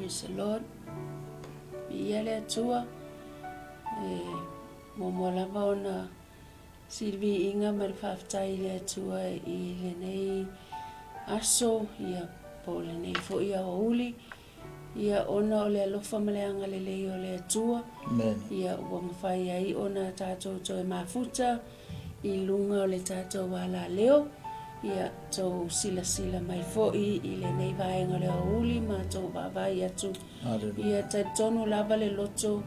Praise the Lord. Viia le Atua. E muamua lava ona sili viiga ma le faafetai i le Atua i lenei aso, ia po o lenei foi aoauli, ia ona o le alofa ma le agalelei o le Atua. Amen. Ia ua mafai ai ona tatou toe mafuta i luga o le tatou alaleo. Ia tou silasila mai foi i lenei vaega o le aoauli ma tou vaavaai atu. Ia talitonu lava le loto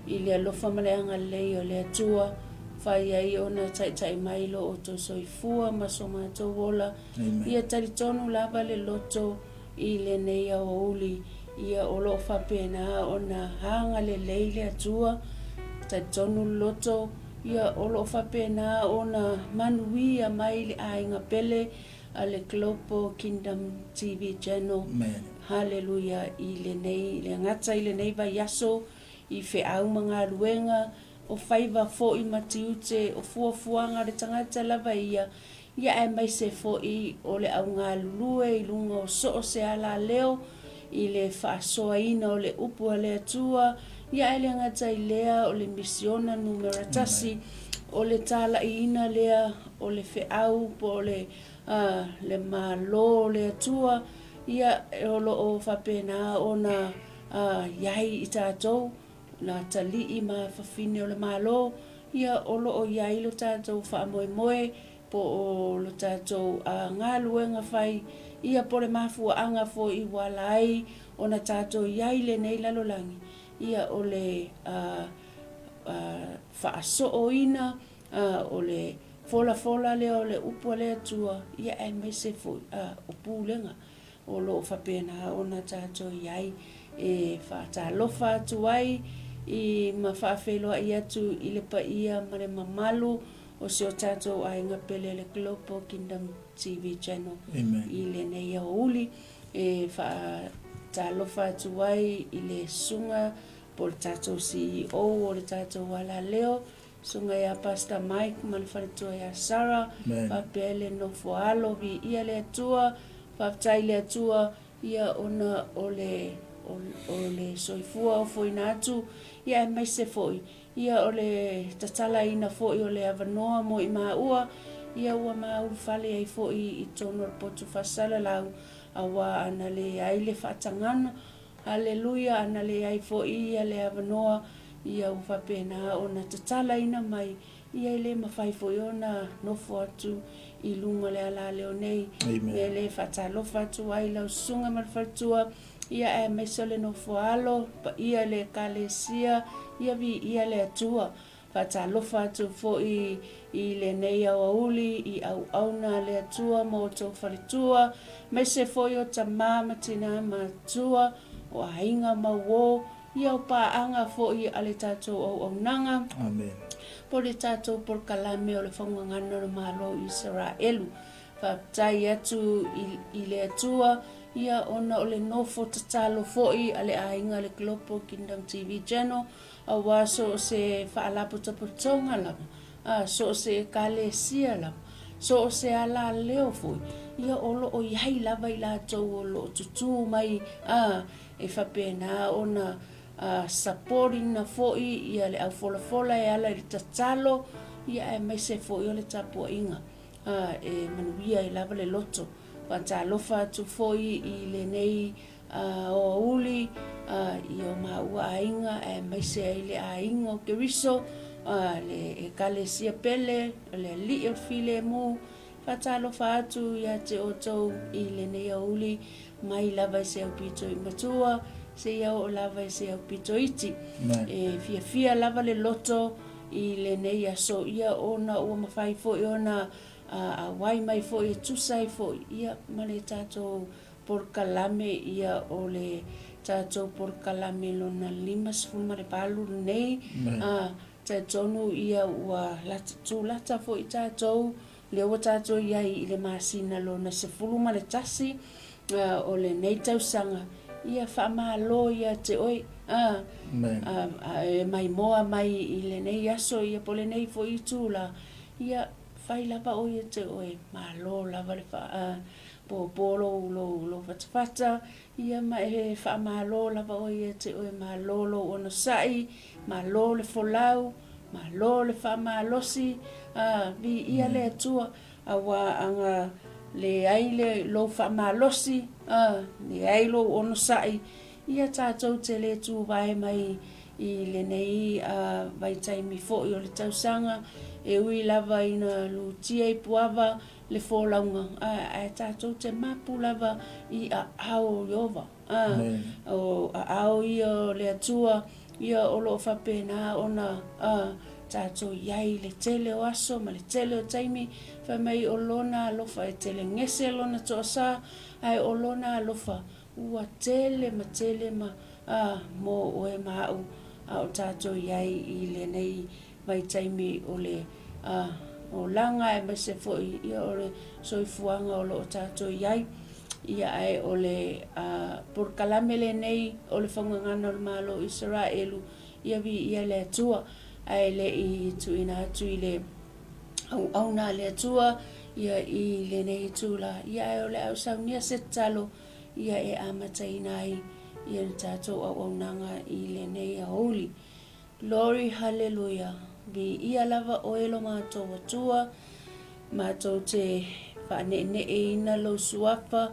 i le alofa ma le agalelei o le Atua, fai ai ona taitai mai lo outou soifua ma so matou ola. Ia talitonu lava le loto i lenei aoauli, ia o lo o faapena ona agalelei le Atua. Talitonu le loto, ia o lo o faapena ona manuia mai le aiga pele a le Global Kingdom TV Channel. Haleluia i lenei, le gata i lenei vaiaso i feau ma galuega, o faiva foi ma tiute, o fuafuaga a le tagata lava ia, ia aemaise foi o le au galulue i luga o so o se alaleo i le faasoaina o le upu a le Atua, ia ae le gata i lea o le misiona numera tasi, o le talaiina lea o le feau po o le, le Malo o le Atua, ia o lo o faapena ona i ai i tatou, nā talii ma fafine o le Malo, ia o lo o i ai lo tatou faamoemoe po o lo tatou galuega fai, ia po o le mafuaaga foi ua ala ai ona tatou i ai i lenei lalolagi, ia o le faasooina, o le folafola lea o le upu a le Atua, ia aemaise foi o pulega o lo o faapena ona tatou i ai e faatalofa atu ai i ma faafeiloai atu i le paia ma le mamalu o si o tatou aiga pele le Global Kingdom TV Channel. Amen. I lenei aoauli e faatalofa atu ai i le susuga po o le tatou CEO o le tatou alaleo, susuga ia Pastor Mike ma le faletua ia Sarah, faapea le nofo alo, viia le Atua, faafetai i le Atua ia ona o le o le soifua ofoina atu, ia aemaise foi ia o le tatalaina foi o le avanoa mo i maua, ia ua maulufale ai foi i totonu o le potu faasalalau, auā ana leai le faatagana, Haleluia, ana leai foi ia le avanoa, ia ua faapena ona tatalaina mai, ia e le mafai foi ona nofo atu i luga o le alaleo nei. Mea lea e faatalofa atu ai lau susuga ma le faletua, ia aemaise o le nofo alo, paia i le Ekalesia, ia viia le Atua. Faatalofa atu foi i lenei aoauli i auauna a le Atua ma outou faletua, aemaise foi o tama ma tina matutua, o aiga ma uo, ia o paaga foi a le tatou auaunaga. Amen. Po le tatou polokalame o le Faugagana o le Malo o Isaraelu. Faafetai atu i le Atua, ia ona o le nofo tatalo foi a le aiga a le Global Kingdom TV Channel, Aua so o se faalapotopotoga lava, a, so o se ekalesia lava, so o se alaleo foi, ia o lo o i ai lava i latou o lo o tutū mai, a, e faapena ona a, sapori-ina foi ia le aufolafola e ala i le tatalo, ia aemaise foi o le tapuaiga, a, e manuia ai lava le loto. Faatalofa atu foi i lenei A o auli i o maua aiga aemaise ai le aiga o Keriso, le Ekalesia pele, o le Alii o le Filemu. Faatalofa atu ia te outou i lenei aoauli, mai lava i se aupito i matua, seia oo lava i se aupito iti. E fiafia lava le loto i lenei aso ia ona ua mafai foi ona auai mai foi e tusa ai foi ia ma le tatou Polokalame ia o le tatou polokalame lona 58 lenei, a, talitonu ia ua lata, tulata foi tatou, lea ua tatou i ai i le masina lona 11 a, o lenei tausaga, ia faamalo ia te oe, a, a, a, e maimoa mai i lenei aso ia po o lenei foi itula, ia fai lava oe ia te oe, malo lava le faa, a. Popo lou lou lou fatafata, ia ma e faamalo lava oe ia te oe, malo lou onosai, malo le folau, malo le faamalosi, a, viia le Atua, aua aga leai le lou faamalosi, a, leai lou onosai, ia tatou te le tuvae mai i lenei vaitaimi foi o le tausaga, e ui lava ina lutia i puava le folauga, ae tatou te mapu lava i aao o Ieova. O aao ia o le Atua, ia o lo o faapena ona tatou i ai i le tele o aso ma le tele o taimi, fai mai o Lona alofa e telegese Lona toasa, ae o Lona alofa ua tele ma tele ma mo oe ma aʻu a o tatou i ai i lenei vaitaimi o le olaga aemaise foi ia o le soifuaga o lo o tatou i ai. Ia ae o le polokalame lenei o le Faugagana o le Malo o Isaraelu, ia viia le Atua, ae le i tuuina atu i le auauna a le Atua ia i lenei itula. Ia ae o le a ou saunia se tatalo ia e amataina ai ia le tatou auaunaga i lenei aoauli. Glory Hallelujah Viia lava oe lo matou Atua Matou te faaneeneeina lou suafa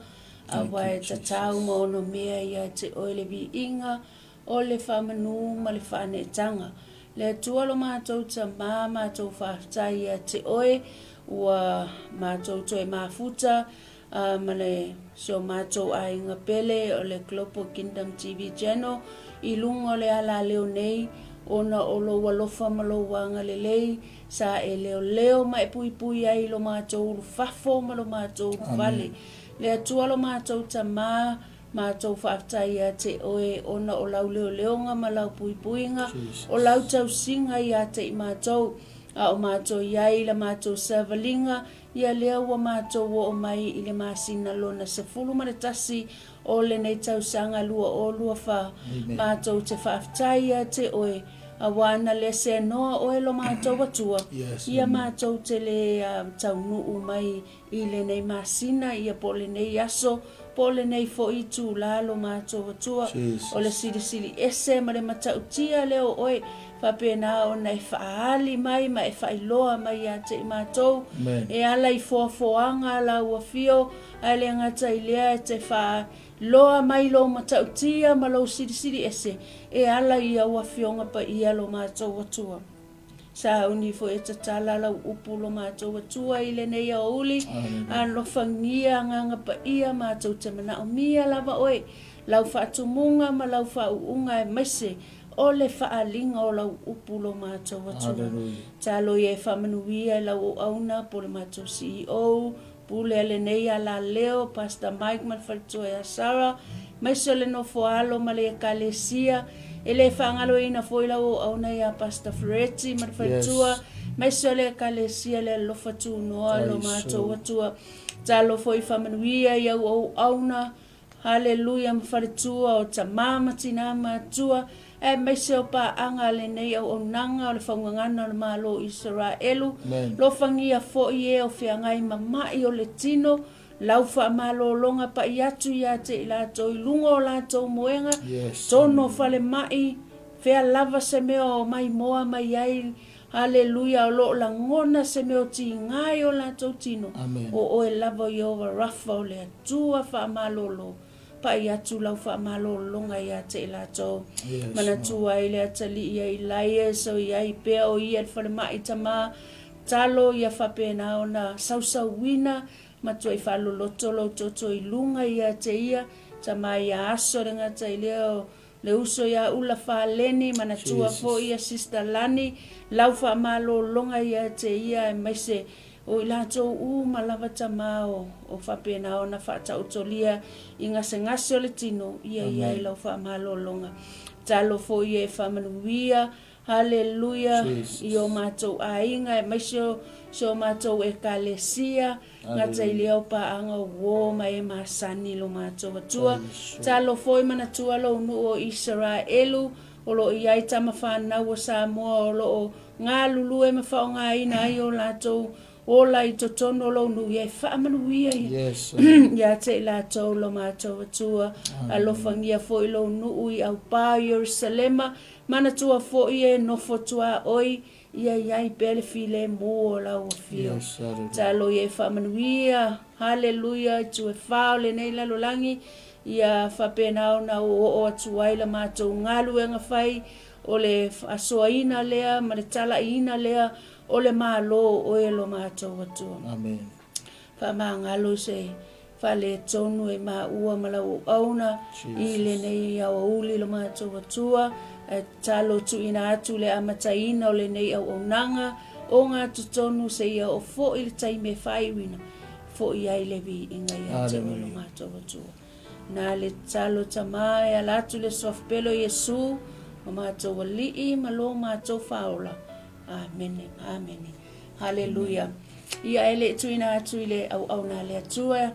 Aua e tatau ma onomea ia te oe le viiga o le faamanu ma le faaneetaga Le Atua lo matou Tama matou faafetai ia te oe Ua matou toe mafuta A ma le si o matou aiga pele o le Global Kingdom TV Channel i luga o le alaleo nei, ona o lou alofa ma lou agalelei, sa e leoleo ma e puipui ai i lo matou ulufafo ma lo matou ulufale. Le Atua lo matou Tama, matou faafetai ia te oe ona o lau leoleoga ma lau puipuiga, o lau tausiga ia te i matou, a o matou i ai i la matou savaliga, Ia lea ua matou oo mai i le masina lona 11 o lenei tausaga 2024, matou te faafetai ia te oe, aua na le seanoa oe lo matou Atua, ia matou te le taunuu mai i lenei masina, ia po o lenei aso, po o lenei foi itula lo matou Atua, o le Silisili Ese ma le Matautia lea o oe, faapena ona e faaali mai ma e faailoa mai ia te i matou, e ala i foafoaga a lau afio, ae le gata i lea e te faailoa mai lou matautia ma lou Silisili Ese, e ala i au Afioga Paia lo matou Atua. Sauni foi e tatala lau upu lo matou Atua i lenei aoauli, alofagia Agaga Paia matou te manaomia lava oe, lau faatumuga ma lau faauuga aemaise o le faaaliga o lau upu lo matou Atua. Talo ia e faamanuia i lau auauna po le matou CEO, Pule a lenei alaleo, Pastor Mike ma le faletua ia Sarah, aemaise o le nofo alo ma le Ekalesia. E le faagaloina foi lau auauna ia Pastor Ferretti ma le faletua, aemaise o le Ekalesia le alofa tunoa lo matou Atua. Talo foi faamanuia i au auauna, Haleluia ma faletua o tama ma tina matua, aemaise o paaga a lenei auaunaga o le faugagana o le Malo o Isaraelu, lofagia foi e o feagai ma ma'i o le tino, lau faamalologa pa'i atu ia te i latou i luga o latou moega, tono falemai, fea lava se mea o maimoa mai ai, Haleluia, o lo o lagona se mea o tiga i o latou tino, o oe lava o Ieova Rafa o le Atua faamalolo, paʻi atu lau faamalologa ia te i latou. Manatua ai le atalii ia Elias o i ai pea o ia i le falemai tama, talo ia faapena ona sausauina ma tuai faaloloto lou toto i luga ia te ia, tama ia aso le gata i lea o Le uso ia Ula Faleni, manatua foi ia Sister Lani, lau faamalologa ia te ia aemaise o i latou uma lava tama o, o faapena ona faataotolia i gasegase o le tino, ia i ai lau faamalologa. Talo foi ia e faamanuia, Haleluia, i o matou aiga aemaise o si o matou Ekalesia, Gata i lea o paaga o uo ma e masani lo matou Atua. Talo foi manatua lou nuu o Isaraelu, o lo o i ai tama fanau o Samoa o lo o galulue ma faaaogaina ai o latou Ola i totonu o lou nuu ia e faamanuia ia ia te i latou lo matou Atua. Alofagia foi lou nuu i aupā o Ierusalema, manatua foi e nofo tuaoi ia i ai pea le filemu o lau afio. Tatalo ia e faamanuia, haleluia, i tuefā o lenei lalolagi, ia faapena ona oo atu ai la matou galuega fai o le faasoaina lea ma le talaiina lea O le Malo o oe lo matou Atua. Amen. Faamagalo i se faaletonu e maua ma lau auauna i lenei aoauli lo matou Atua, ae tatalo tuuina atu le amataina o lenei auaunaga ogatotonu seia oo foi le taimi e faaiuina foi ai le viiga ia te oe lo matou Atua. Na le tatalo Tama e ala atu le Suafa Pele o Iesu ma matou Alii ma lo matou Faaola. Amene, amene. Haleluia. Ia e le i tuuina atu i le auauna a le Atua,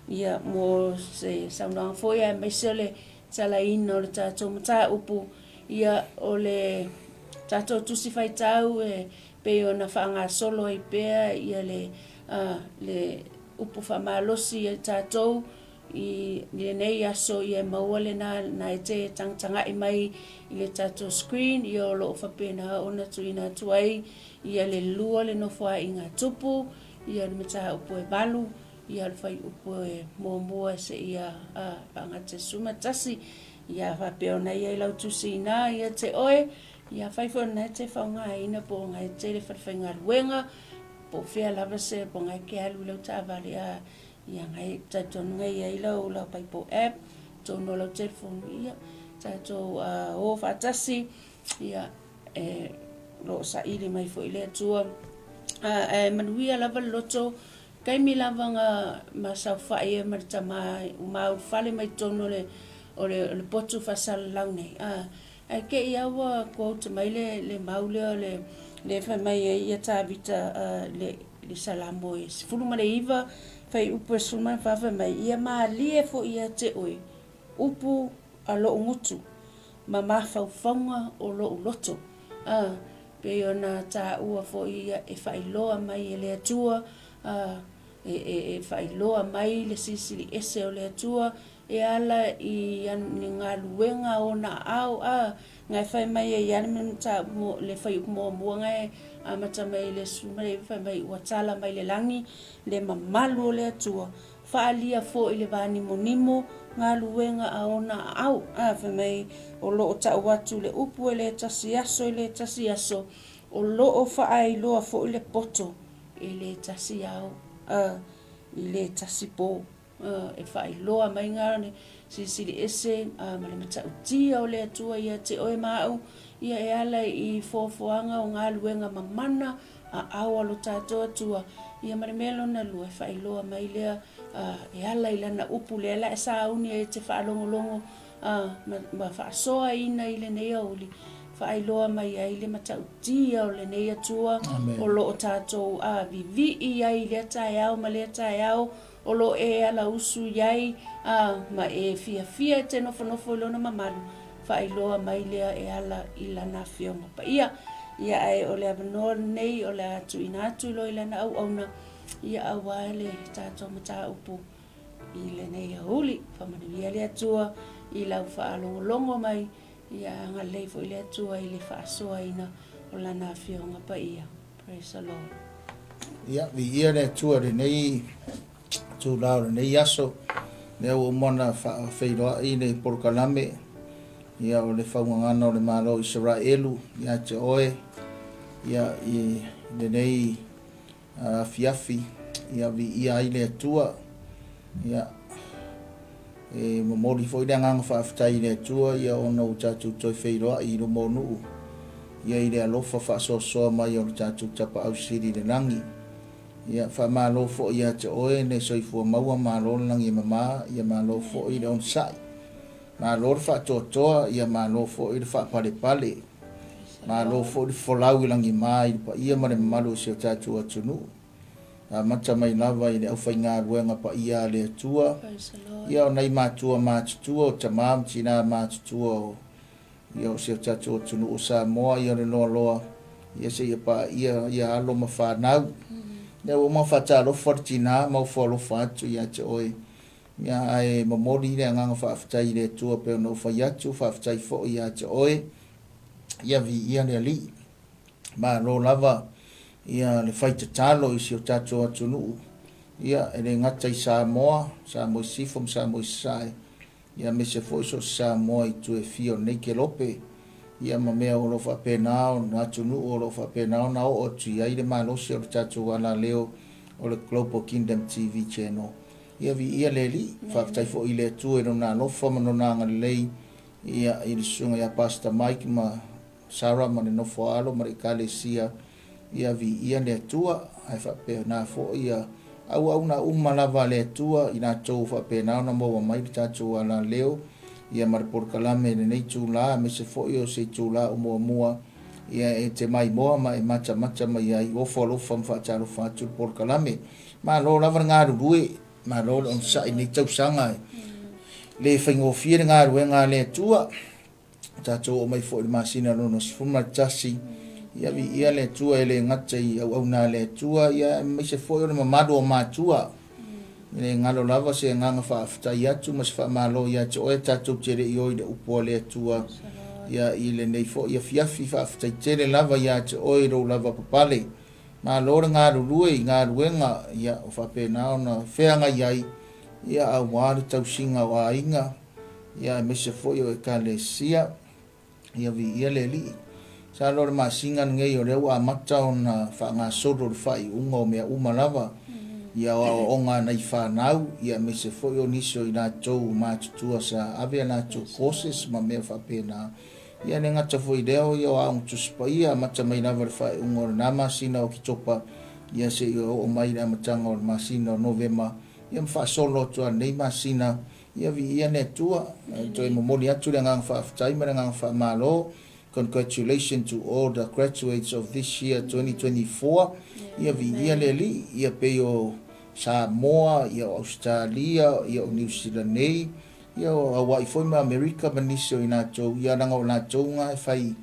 ia mo se saunoaga foi aemaise o le talaina o le tatou mataupu, ia o le tatou tusi faitau e pei ona faagasolo ai pea ia le, uh, le upu faamalosi ia tatou I lenei aso ia e maua lena na e te tagatagai mai i le tatou screen ia o lo o faapena ona tuuina atu ai ia le lua le nofoaiga a tupu ia le mataupu e valu ia le fuaiupu e muamua seia faagata 11 ia faapea ona i ai lau tusi ina ia te oe ia fai foi ona e te faaaogaina po o na e te le falefaigaluega po o fea lava se po o na e te alu i lau taavale a Ia, ngai talitonu ngai i ai lau lau Bible app totonu o lau telefoni, ia tatou o faatasi, ia e lo o saili mai foi le Atua. Ae manuia lava le loto, taimi lava na ma saofai ai ma le tama ma ulufale mai totonu o le o le o le potu faasalalau nei. Ae te i lava ua quote mai le le mau lea o le le fai mai ai ia Tavita le le Salamo e 19 fuaiupu e 14 fai mai, Ia malie foi ia te oe upu a lou gutu ma mafaufauga o lou loto. A, pei ona taua foi ia e faailoa mai e le Atua, a, e, e, e faailoa mai le Silisili Ese o le Atua e ala i ni galuega o ona aao a na e fai mai ai ia le mataupu le fuaiupu muamua na e amata mai i le 19 fai mai ua tala mai le lagi le mamalu o le Atua faaalia foi le vanimonimo galuega a ona aao a fai mai o lo o tau atu le upu e le tasi aso e le tasi aso o lo o faaailoa foi le poto e le tasi ao a i le tasi po. E faailoa mai ngā le Silisili Ese ma le matautia o le Atua ia te oe ma au, ia e ala i foafoaga o galuega mamana a ao a lo tatou Atua, ia ma le mea lona lua, e faailoa mai lea e ala i lana upu lea la e sauni ai e te faalogologo ma faasoaina i lenei aoauli, faailoa mai ai le matautia o lenei Atua o lo o tatou vivii ai i lea taeao ma lea taeao, O lo o e alausu i ai, a, ma e fiafia e te nofonofo i lona mamalu, faailoa mai lea e ala i lana Afioga Paia. Ia, ae o le avanoa lenei o le a tuuina atu loa i lana auauna, ia, aua le tatou mataupu i lenei aoauli. Faamanuia le Atua i lau faalogologo mai, ia agalelei foi le Atua i le faasoaina o lana Afioga Paia. Praise the Lord. Ia, viia le Atua i lenei itula o lenei aso, lea ua uma ona faafeiloai le polokalame, ia o le faugagana o le Malo o Isaraelu ia te oe, ia i lenei afiafi, ia viia ai le Atua, ia e momoli foi le agaga faafetai i le Atua ia ona ua tatou toe feiloai i luma o nuu ia i le alofa faasoasoa mai o le tatou Tapaau Sili i le lagi. Ia faamalo foi ia te oe le soifua maua, malo le lagi e mama, ia malo foi le onosai. Malo le faatoatoa, ia malo foi le faapalepale. Malo foi le folau i lagima i le paia ma le mamalu o si o tatou atunuu. Amata mai lava i le aufaigaluega paia a le Atua, ia o nai matua matutua, o tama ma tina matutua o, ia o si o tatou atunuu o Samoa, ia le loaloa, ia seia paia ia alo ma fanau. Lea ua uma ona faatalofa le tina ma ofo alofa atu ia te oe. Ia, ae momoli le agaga faafetai i le Atua pei ona ou fai atu, faafetai foi ia te oe. Ia viia le Alii. Malo lava ia le fai tatalo i si o tatou atunuu. Ia, e le gata i Samoa, Samoa i Sisifo ma Samoa i Sasae, ia aemaise foi so o se Samoa i itu e fia o lenei kelope, ia ma mea o lo o faapena ona, atunuu o lo o faapena ona oo atu i ai le malosi o le tatou alaleo o le Global Kingdom TV Channel. Ia viia le Alii. Faafetai foi i le Atua i Lona alofa ma Lona agalelei ia i le susuga ia Pastor Mike ma Sarah ma le nofo a alo ma le Ekalesia, ia viia le Atua, ae faapena foi ia auauna uma lava a le Atua i latou ua faapena ona maua mai le tatou alaleo, ia ma le polokalame i lenei itula, aemaise foi o se itula o muamua, ia e te maimoa ma e matamata mai ai, ofo alofa ma faatalofa atu le polokalame. Malo lava le galulue, malo le onosai i lenei tausaga, e le faigofie le galuega a le Atua. Tatou oo mai foi i le masina lona 11, ia viia le Atua e le gata i auauna a le Atua, ia aemaise foi o le mamalu o matua. E le galo lava se agaga faafetai atu ma se faamalo ia te oe tatou te le i o i le upu a le Atua ia i lenei foi afiafi. Faafetai tele lava ia te oe i lou lava papale. Malo le galulue i galuega ia o faapena ona feagai ai ia aua le tausiga o aiga ia aemaise foi o Ekalesia, ia viia le Alii. Masalo o le masina lenei o lea ua amata ona faagasolo le faaiuga o mea uma lava, ia o aoaoga a nai fanau, ia aemaise foi o nisi o i latou matutua sa ave a latou courses ma mea faapena. Ia e le gata foi i lea, o ia o Aoga Tusi Paia, amata mai lava i le faaiuga o lena masina o Oketopa, ia seia oo mai i le amataga o le masina o Novema, ia ma faasolo atu lava i lenei masina. Ia viia le Atua. E toe momoli atu le agaga faafetai ma le agaga faamalo. Congratulations to all the graduates of this year 2024. Ia viia le Alii. Ia pei o Samoa, ia o Ausetalia, ia o Niu Sila nei, ia o Hawaii foi ma Amerika ma nisi o i latou, ia leaga o latou na e fai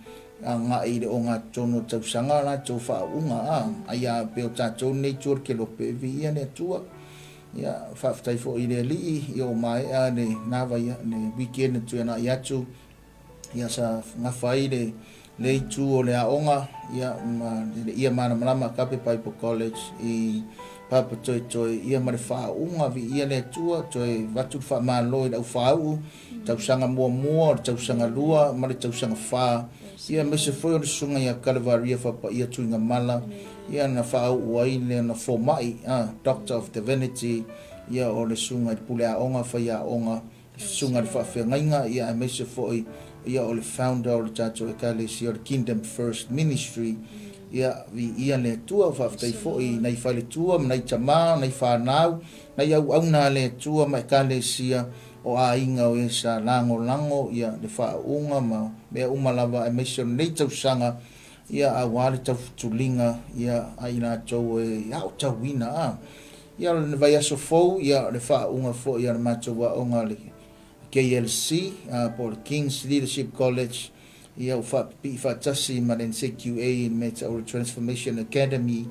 agai i le ogatotonu o tausaga a latou faauuga, a, ai a pei o tatou nei i tua o le kelope, viia le Atua. Ia, faafetai foi i le Alii, ia ua maea le na vai, le weekend na tuanai atu, ia sa gafa ai le, le itu o le aoga, ia ma le ia malamalama Agape Bible College i Papatoetoe, ia ma le faauuga, viia le Atua, toe avatu le faamalo i le aufāuu, tausaga muamua, o le tausaga lua, ma le tausaga fa, ia aemaise foi o le susuga ia Kalevaria Fapaia Tuigamala, ia na faauu ai lana fomai, Doctor of Divinity, ia o le susuga i le pule aoga, faiaoga, susuga i le faafeagaiga, ia aemaise foi ia o le founder o le tatou ekalesia o le Kingdom First Ministry, ia viia le Atua. Faafetai foi i nai faletua ma nai tama, nai fanau, nai auauna a le Atua ma ekalesia o aiga o e sa lagolago ia le faauuga ma mea uma lava aemaise o lenei tausaga ia aua le taufutuliga ia a i latou e aotauina a ia o le vaiaso fou ia o le faauuga foi a le matou aoga le KLC po o le Kings Leadership College ia ua faapipii faatasi ma le NZQA i le mea e tau o le Transformation Academy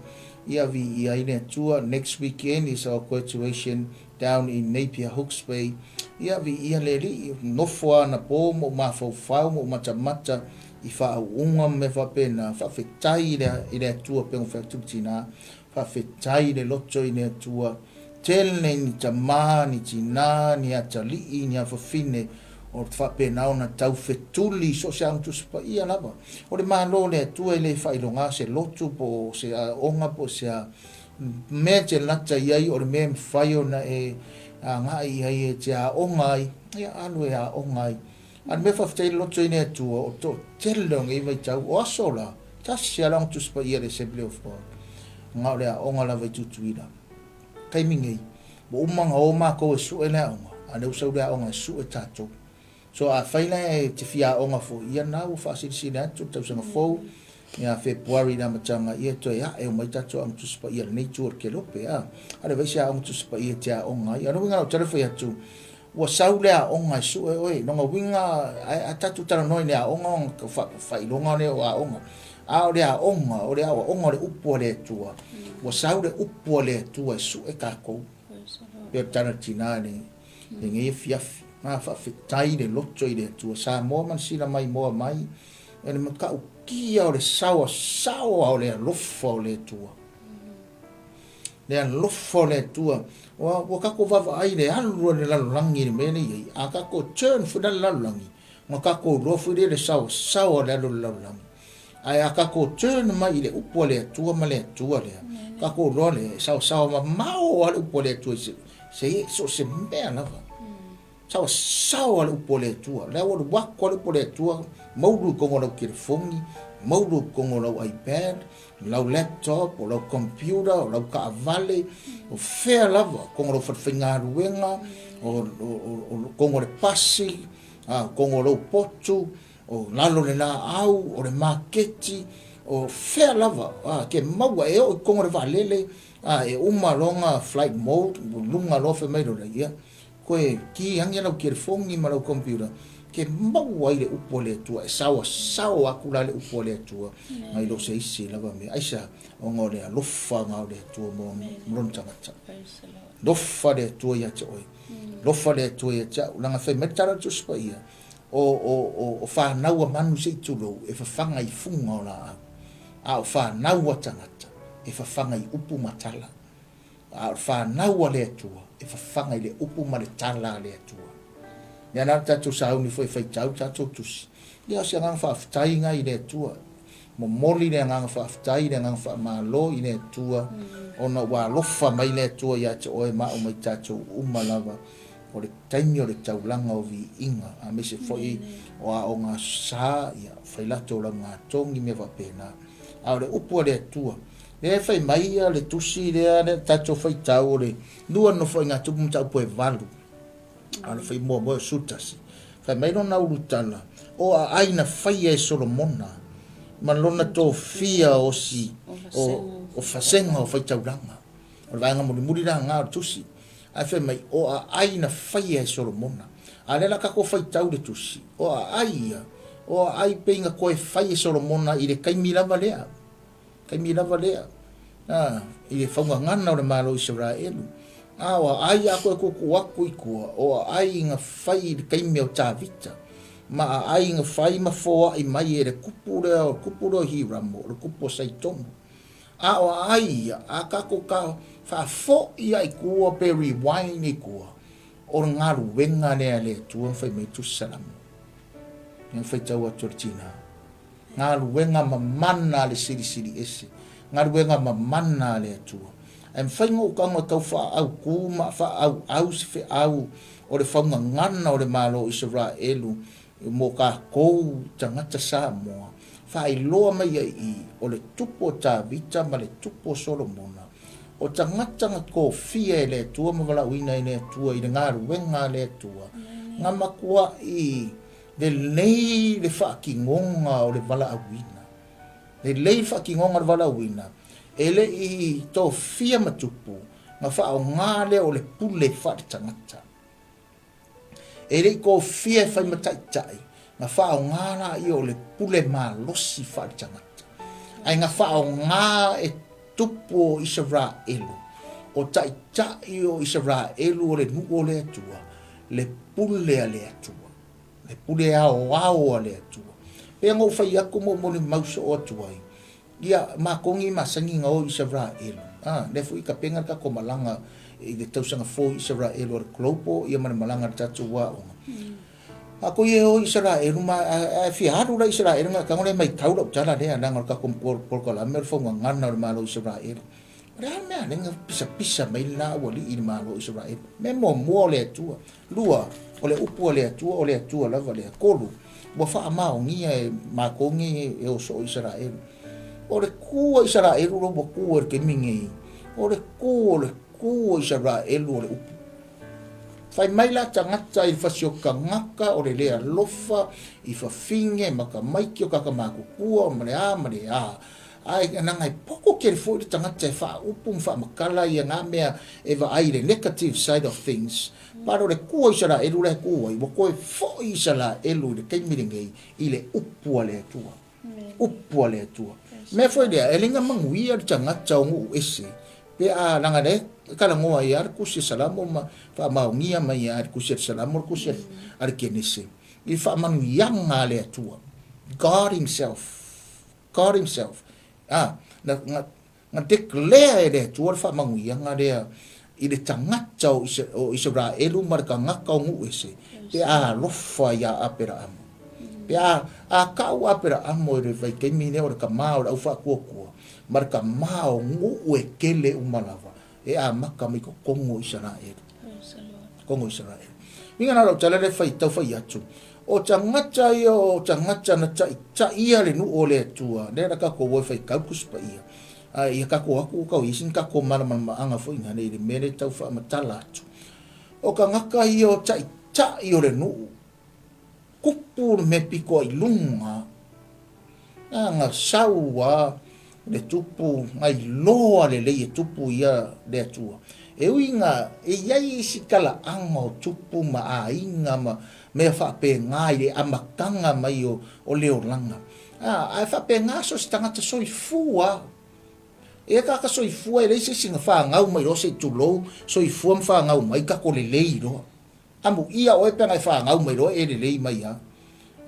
ia viia ai le Atua. Next weekend is our graduation down in Napier Hawke's Bay ia viia le Alii. Nofo lava anapo ma ou mafaufau ma ou matamata i faauuga ma mea faapena. Faafetai i le Atua pei ona fai atu le tina. Faafetai i le loto i le Atua. Tele ni tama, ni tina, ni atalii, ni afafine o faapena ona taufetuli i so o se aoga Tusi Paia lava. O le Malo o le Atua e le faailoga se lotu po o se aoga po o se a mea e te lata i ai, o le mea e mafai ona e agai i ai e te aoga ai, ia alu e aoga ai. A o le mea faafetai i le loto i le Atua, o toatele o nei vaitau, o aso la, tasi lava le Aoga Tusi Paia a le Assembly of God, na o le aoga lava i Tutuila. Taimi nei, ua uma ona o matou e sue le aoga, a o lea ua sau le aoga e sue tatou. So afai la e te fia aoga foi, ia lena ua faasilisili atu le tausaga fou, ia Fepuari i le amataga, ia toe ae uma ai tatou Aoga Tusi Paia i lenei itu o le Kelope, a. A o le vaai se Aoga Tusi Paia e te aoga ai. A o le uiga o lau tala fai atu, ua sau le aoga e sue oe. Lona uiga, a tatou talanoa i le aoga, ona faailoga lea o aoga. A o le aoga, o le aoaoga o le upu a le Atua, ua sau le upu a le Atua e suʻe tatou. Pei o le tala a le tina i lenei afiafi. Ma faafetai le loto i le Atua. Samoa ma le sila maimoa mai, o le matautia o le saoasaoa o le alofa o le Atua. Le alofa o le Atua. Ua, ua tatou vaavaai i le alu a le lalolagi i le mea lea e i ai. A tatou turn foi la le lalolagi, ona tatou iloa foi lea le saoasaoa o le alu a le lalolagi. Ae a tatou turn mai i le upu a le Atua ma le Atua lea, tatou iloa lea, e saoasaoa mamao lava le upu a le Atua i se, se, so o se mea lava. Saoasaoa le upu a le Atua. Lea ua alu atu lava le upu a le Atua, maulu i totonu o lau telefoni, maulu i totonu o lau iPad, lau laptop, o lau computer, o lau taavale, o fea lava, totonu o lau falefaigaluega, o totonu o le pasi, totonu o lou potu, o lalo o le laau, o le maketi, o fea lava, ke maua, e oo i totonu o le vaalele, e uma loa ona flight mode, luga loa fai mai loa, ia, Koe ki ange lau telefoni ma lau computer ke maua ai le upu a le Atua e saoasao aku la le upu a le Atua nai lo se isi lava mea. Aisea? Ona o le alofa na o le Atua mo lona tagata. Lofa le Atua ia te oe. Lofa le Atua ia te au. Leaga fai mai le tala o le Tusi Paia, o, o, o, o fanau a manu se i tulou e fafaga i fuga o laau, a o fanau a tagata e fafaga i upu ma tala. A o le fanau a le Atua, e fafaga i le upu ma le tala a le Atua. Lea la le tatou sauni foi e faitau le tatou tusi. Ia o se agaga faafetai lena i le Atua. Momoli le agaga faafetai, le agaga faamalo i le Atua, ona ua alofa mai le Atua ia te oe ma au ma i tatou uma lava. O le taimi o le taulaga o viiga, aemaise foi o aoga aso sa, ia, fai latou laugatogi, mea faapena. A o le upu a le Atua, lea e fai mai ia le tusi lea le tatou faitau o le lua nofoaiga tupu mataupu e valu, a o le fai muamua o Sutasi. Fai mai lona ulutala, o aai na faia e Solomona ma lona tofia o si o fasega o faitaulaga. O le vaega mulimuli la na o le tusi. Ae fai mai, o aai na faia e Solomona. A lea la tatou faitau le tusi, o aai ia, o aai pei na toe fai e Solomona i le taimi lava lea. Taimi lava lea, a, i le faugagana o le Malo o Isaraelu. A o aai a toe tuutuu atu i tua, o aai na fai i le taimi o Tavita, ma aai na fai ma foai mai e le tupu lea, o le tupu lea o Hiramo, o le tupu o Saitonu. A o aai ia, a tatou ka faafoi lava i tua pe rewind i tua, o le galuega lea a le Atua na fai mai ai Tusi Salamo. Lea na faitau atu e le tina. Galuega mamana a le Silisili Ese. Galuega mamana a le Atua. Ae mafai ona ou tago e tau faaautu ma faaauau se feau o le faugagana o le Malo o Isaraelu mo tatou tagata Samoa, faailoa mai ai i o le tupu o Tavita ma le tupu o Solomona, o tagata na tofia e le Atua ma valaauina e le Atua i le galuega a le Atua, na matuai lelei le faatinoga o le valaauina. Lelei le faatinoga o le valaauina, e le i tofia ma tupu, na faaaoga lea o le pule faaletagata. E le i tofia e fai ma taitai, na faaaoga laia o le pule malosi faaletagata, ae na faaaoga e tupu o Isaraelu, o taitai o Isaraelu o le nuu o le Atua, le pule a le Atua, le pule aoao a le Atua. Pei ona ou fai atu ma ou molimau soo atu ai, Ia, matou nei masani na o i Isaraelu, a, lea foi tapena le tatou malaga i le tausaga fou i Isaraelu a le Global, ia ma le malaga a le tatou aoga. Matou ia e o i Isaraelu, ma a e fia alu la i Isaraelu, na tago lea e maitau lau tala lea, leaga o le tatou polokalame o le faugagana o le Malo o Isaraelu. O le a le mea lea na pisapisa mai le la aualii i le Malo o Isaraelu? Mea muamua o le Atua. Lua, o le upu a le Atua, o le Atua lava lea. Tolu, ua faamaonia e matou nei e o soo Isaraelu. O le ku a Isaraelu lo ua ku e le taimi nei, o le ku o le ku o Isaraelu o le upu. Fai mai la tagata i le fasiotagata o le le alofa i fafine makamaiki o kakamatutua ma le a ma le a. Ae leaga e poto tele foi le tagata e faaupu ma faamatala ia na mea e vaai i le negative side of things. But o le ku o Isaraelu la e ku ai, ua toe foi Isaraelu i le taimi lenei i le upu a le Atua. Upu a le Atua. Mea foi lea, e le ga manuia le tagata o nuu ese, pe a leaga lea e talanoa ai lava le Tusi a Salamo ma faamaonia mai lava e le Tusi a le Salamo le Tusi a le Kenese i le faamanuiaga a le Atua. God Himself, God Himself, a, na, na, na declare e le Atua le faamanuiaga lea i le tagata o, o Isaraelu ma le tagata o nuu ese, pe a alofa iā Aperaamo. Pe a, a kau Aperaamo i le vaitaimi lea o le kamā o le au faatuatua, ma le kamā o nuu e kele uma lava, e amata mai totonu o Isaraelu. Totonu o Isaraelu. Uiga na lau tala le fai tau fai atu, o tagata ia o tagata na taitaia le nuu o le Atua, lea na tatou o e faitau le Tusi Paia. A ia tatou atu ua tau i ai sina tatou malamalamaaga foi ina nei i le mea lea e tau faamatala atu. O tagata ia o taitai o le nuu, tupu le mea pito ai luga, na na sau a le tupu, na iloa lelei e tupu ia le Atua. E ui ina e i ai isi talaaga o tupu ma aiga ma mea faapena i le amataga mai o le olaga, a, ae faapena so o se tagata soifua. E tagata soifua e leai se isi na fanau mai loa se i tulou, soifua ma fanau mai tatou lelei loa. Amuia oe pe ana e fanau mai loa e lelei mai a.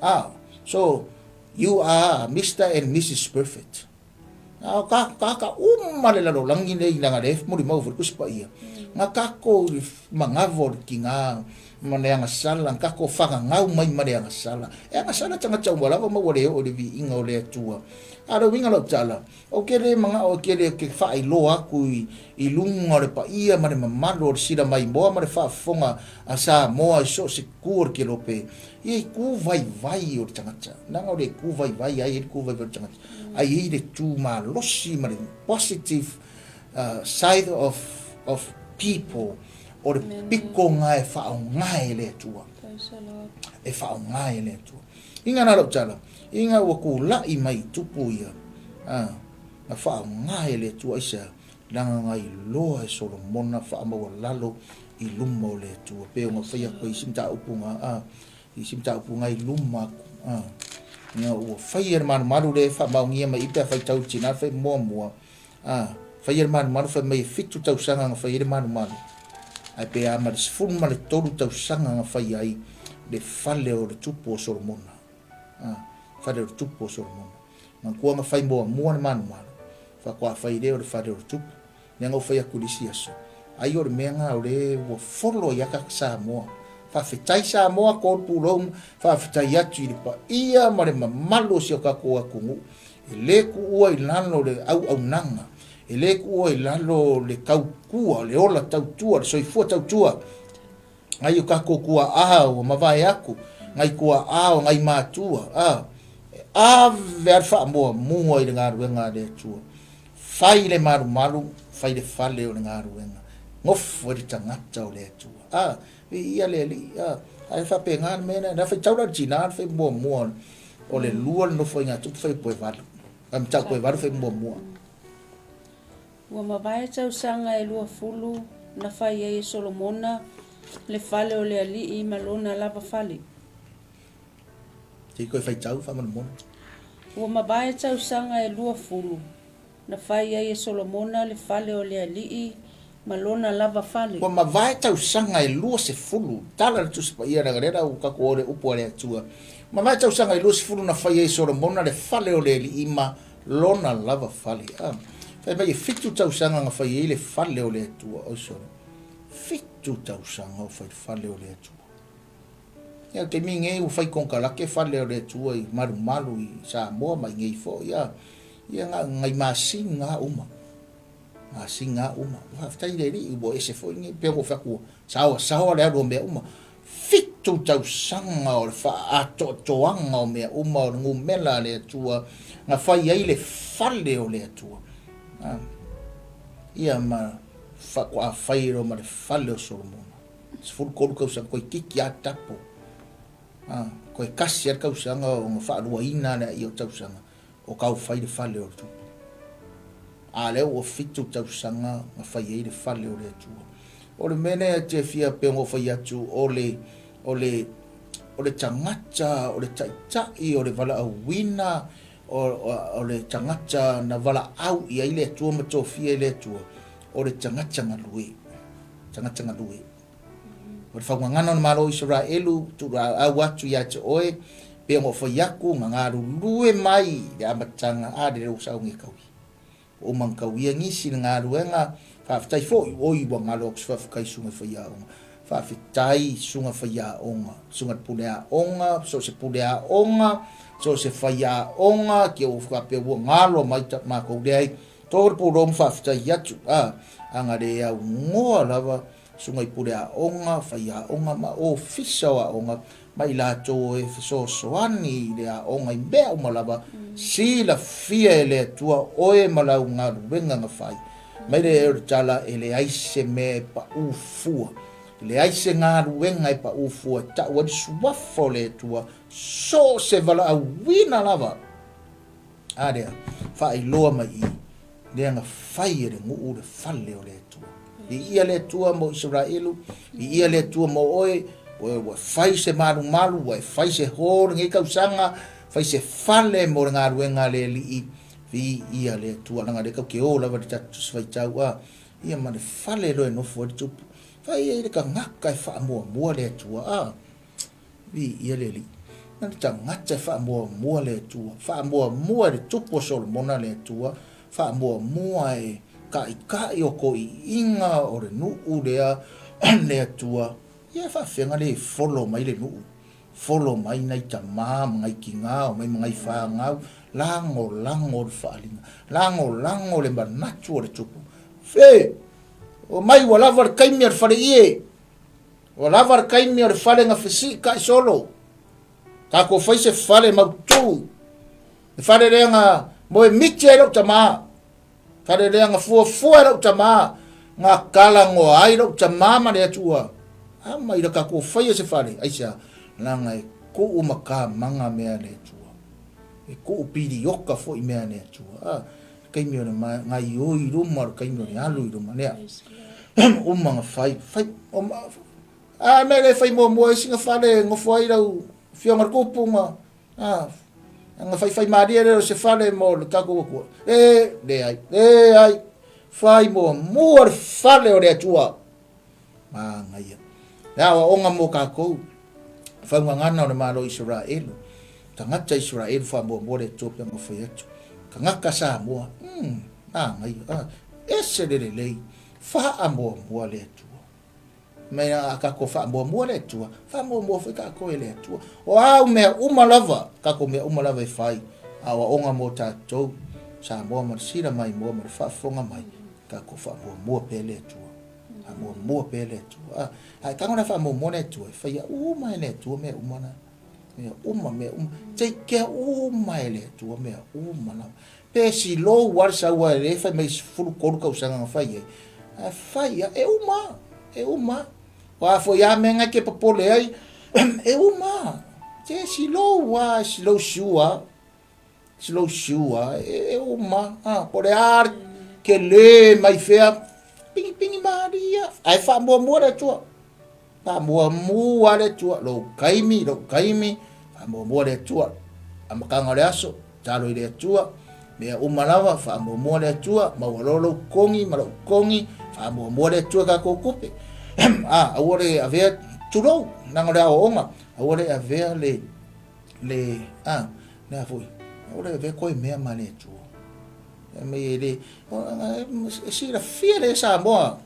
A, so you are Mister and Missus Perfect. A o ka ka uma le lalolagi nei leaga le molimau foi le Tusi Paia. Na tatou i le manava o le tiga ma le agasala, na tatou fagagau mai ma le agasala. E agasala tagata uma lava ma ua le oo i le viiga o le Atua. A o le uiga o lau tala, Ou te le manao e tele ke faailoa atu i luga o le paia ma le mamalu o le sila maimoa ma le faafofoga a Samoa i so o se itu o le kelope, ia itu vaivai o le tagata. Leaga o le itu vaivai ai le itu vaivai o le tagata, ai ai le tu malosi ma le positive side of people o le piko ga e faaaoga e le Atua. E faaaoga e le Atua. Inga na lau tala, inga ua kula'i mai i tupu ia, a, na faaoga e le Atua aisea, leaga na iloa e Solomona faamaualalo i luma o le Atua. Pei ona fai atu ai isi mataupu na, a, isi mataupu na i luma atu, a, ina ua faia le malumalu lea e faamaonia mai i pe a faitau i le tina fai muamua, a, faia le malumalu fai mai e 7 tausaga na fai ai le malumalu, ae pe a ma le 13 tausaga na fai ai le fale o le tupu o Solomona. A, fale o le tupu o Solomona. Manatua na fai muamua le malumalu, faatoa fai lea o le fale o le tupu. Lea na ou fai atu i le isi aso, ai o le mea na o le ua folo ai a Samoa. Faafetai Samoa, ko le pulou, faafetai atu i le paia ma le mamalu o si o tatou atunuu. E le tuua i lalo le auaunaga, e le tuua i lalo le tautua, le ola tautua, le soifua tautua. Ngai o tatou tuaa ua mavae atu, ngai tuaa o ngai matua, a, e ave a le faamuamua i le galuega a le Atua. Fai le malumalu, fai le fale o le galuega. Nofo i le tagata o le Atua. A, viia le Alii, a, ae faapena le mea lea. Na faitau la le tina le fai muamua o le lua le nofoaiga a tupu fai upu e valu. A mataupu e valu fai muamua. Ua mavae tausaga e 20 na fai ai e Solomona le fale o le Alii ma lona lava fale. Te koe faitau faamolemole. Ua mavae tausaga e 20 na fai ai e Solomona le fale o le Alii ma lona lava fale. Ua mavae tausaga e 20, tala le Tusi Paia leaga lea la ua tatou o le upu a le Atua. Mavae tausaga e 20 na fai ai e Solomona le fale o le Alii ma lona lava fale. A, fai mai e 7 tausaga na fai ai le fale o le Atua. Oi sole, 7 tausaga o fai le fale o le Atua. Ia, o le taimi nei ua fai konekarate fale o le Atua i Malumalu i Samoa ma i nei foi, a, ia na o nai masini lava uma, masini lava uma. Faafetai i le Alii ua ese foi nei, pei ona ou fai atu ua saoasaoa le alu o mea uma. 7 tausaga o le faaatoatoaga o mea uma o le numera a le Atua na fai ai le fale o le Atua. A, ia ma faatoa fai loa ma le fale o Solomona. 13 tausaga, toeitiiti lava tapo. A, toe tasi lava le tausaga ona faaluaina lea o tausaga o tau fai le fale o le tupu. A lea ua 7 tausaga na fai ai le fale o le Atua. O le mea lea e te fia pei ona ou fai atu, o le, o le, o le tagata, o le taitai, o le valaauina, O le tagata na valaau i ai le Atua ma tofia e le Atua, o le tagata galue, tagata galue. O le faugagana o le Malo o Isaraelu, tuulaau atu ia te oe, pe ona o fai aku, na galulue mai i le amataga, a le leo saugi e kaui. Ua uma ona kauia nisi le galuega, faafetai foi, oi ua galo atu se faafetai i susuga i faiaoga. Faafetai i susuga faiaoga, susuga i le pule aoga, so o se pule aoga, so o se faiaoga, ke ua faapea ua galo mai ta makou leai. Tolu pulou ma faafetai atu, a, aga le augoa lava susuga i pule aoga, faiaoga ma ofisa o aoga ma i latou e fesoasoani i le aoga i mea uma lava, silafia e le Atua oe ma lau galuega na fai. Mai le o le tala e leai se mea e paʻu fua, e leai se galuega e paʻu fua e tau ai le suafa o le Atua, so o se valaauina lava. A lea, faailoa mai i lea na fai e le nuu le fale o le Atua. Viia le Atua mo Isaraelu, viia le Atua mo oe, oe ua fai se malumalu, ua e fai se hō lenei tausaga, fai se fale mo le galuega a le Alii, viia le Atua, leaga lea tatou te o lava i le tatou Tusi Faitau, a, ia ma le fale loa e nofo ai le tupu. Fai ai le tagata e faamuamua le Atua, a. Viia le Alii. Na le tagata e faamuamua le Atua, faamuamua e le Tupu o Solomona le Atua, faamuamua e taitai o toiina o le nuu lea le Atua, ia e faafefea le folo mai le nuu, folo mai nai tama ma nai tina, omai ma nai fanau, lagolago le faaaliga, lagolago le manatu o le Tupu. Fe! Omai ua lava le taimi a le faleie. Ua lava le taimi o le fale na fesiitai solo. Tatou fai se fale mautu. Le fale lea na moe miti ai lou tamā. Fale lea na fuafua e lou tamā. Na talanoa ai lou tamā ma le Atua. Ama ila tatou faia se fale. Aisea? Leaga e tuu matamaga mea a le Atua. E tuu pilioka foi mea a le Atua. Ah, le taimi o le gaioi i luma, o le taimi o le alu i luma. Nea, uma na fai, fai, a mea le fai muamua ai sina fale e nofo ai lau afioga i le tupu ma, a, na faifai malie lea o se fale mo le tatou Atua. E, leai, leai, fai muamua le fale o le Atua. Manaia. Le aoaoga mo kākou, faugagana o le Malo o Isaraelu, tagata Isaraelu faamuamua le Atua pe ona fai atu. Tagata Samoa, manaia, ah, ese le lelei, faamuamua le Atua. Mai a kākou faamuamua le Atua, faamuamua foi kākou e le Atua. O au mea uma lava, kākou mea uma lava e fai, aoaoga mo tātou, Samoa ma le sila mai moa ma le faafofoga mai, kākou faamuamua pea le Atua. Faamuamua pea le Atua. A, a e tago la e faamuamua le Atua, e faia uma e le Atua mea uma la. Mea uma, mea uma. Take care uma e le Atua mea uma lava. Pe silou lava le sau e le fai mai 13 tausaga na fai ai. Ae fai lava, e uma, e uma. O a foi a mea na e te popole ai, e uma. Te silou lava, silou siu lava. Slow siu a e uma a po le a ke le mai fea pingipingi malia ae faamuamua le Atua faamuamua le Atua lou taimi lou taimi faamuamua le Atua amataga o le aso talo i le Atua mea uma lava faamuamua le Atua maua loa lou togi ma lou togi faamuamua le Atua tatou tupe a aua le avea tulou leaga o le aoaoga aua le avea le le a le a foi o le avea koe mea ma le Atua e mai e le e silafia le Samoa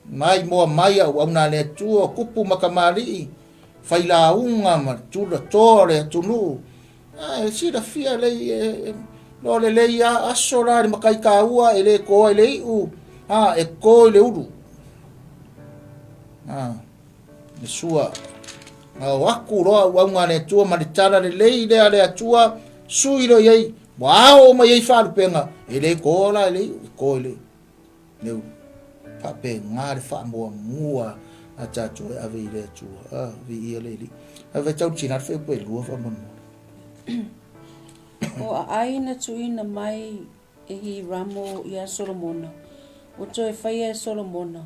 mai moa mai au au na le Atua kupu ma kamali'i fai lauga ma tula toa o le atunuu a e silafia le e loa lelei a aso la le matai taua e le toa i le iu a e to i le ulu a le sua. Na o aku loa auauna a le Atua ma le tala lelei lea a le Atua, sui loa i ai, ua ao mai ai faalupega, e le toa la e le iu, e toa i le, le ulu. Faapena le faamuamua a tatou e ave i le Atua. Ah, viia le Alii. Ave tau tina le whai e lua whamolemole. O aai na tuuina mai e Hiramo iā Solomona, ua toe faia e Solomona,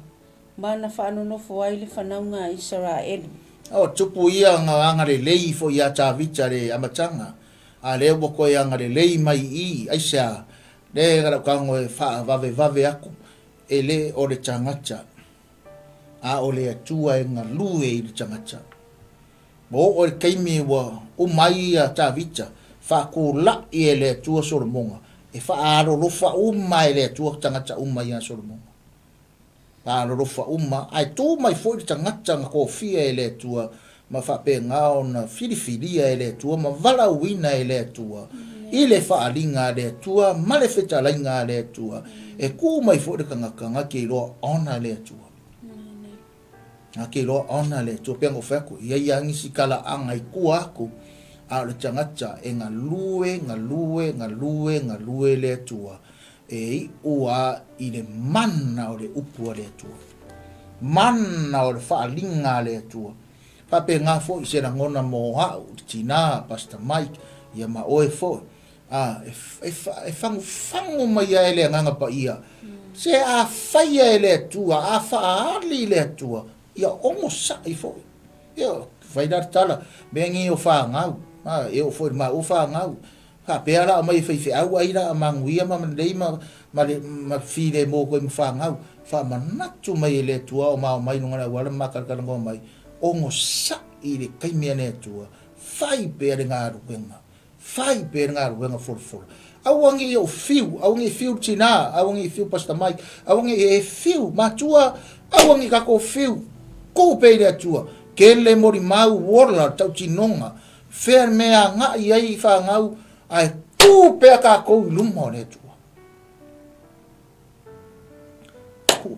ma na faanonofo ai le fanauga a Isaraelu. O tupu ia nga agalelei ifo iā Tavita le amataga. A lea ua toe agalelei mai i i, aisea? Lea lau tago e faavavevave aku, e le o le tagata, a o le Atua e galue i le tagata. Ua oo i le taimi ua uma ai ia Tavita, faatulai e le Atua Solomoga, e faalolofa uma e le Atua tagata uma ia Solomoga. Faalolofa uma, ae tu mai foi le tagata na tofia e le Atua ma faapena ona filifilia e le Atua ma valaauina e le Atua i le faaaliga a le Atua ma le fetalaiga a le Atua, e tu mai foi le tagata na te iloa ona le Atua. Na te iloa ona le Atua. Pei ona ou fai atu, e i ai lava nisi talaaga i tua atu, a o le tagata e galue, galue, galue, galue le Atua, e iu a i le mana o le upu a le Atua. Mana o le faaaliga a le Atua. Faapena foi se lagona mo au, le tina, Pastor Mike, ia ma oe foi. A, e, e, e fagufagu mai ai le Agaga Paia. Se a faia e le Atua, a faaali le Atua, ia onosai foi. Ia, fai la le tala, mea nei o fanau, a, e oo foi i le maua fanau, Faapea la aumai e faifeau ai la a manuia ma lelei ma ma le ma filemu atu ai ma fanau. Faamanatu mai e le Atua o ma omai i luga o le auala ma matalatalanoa mai, onosai i le taimi a le Atua, fai pea le galuega, fai pea le galuega folafola. Aua ne i ou fiu, aua ne i fiu le tina, aua ne i fiu Pastor Mike, aua ne i e fiu, matua, aua ne i tatou fiu, tuu pea i le Atua. Tele molimau ola tautinoga Fea le mea agai ai i fanau ae tu pea tatou i luma o le Atua. Tu.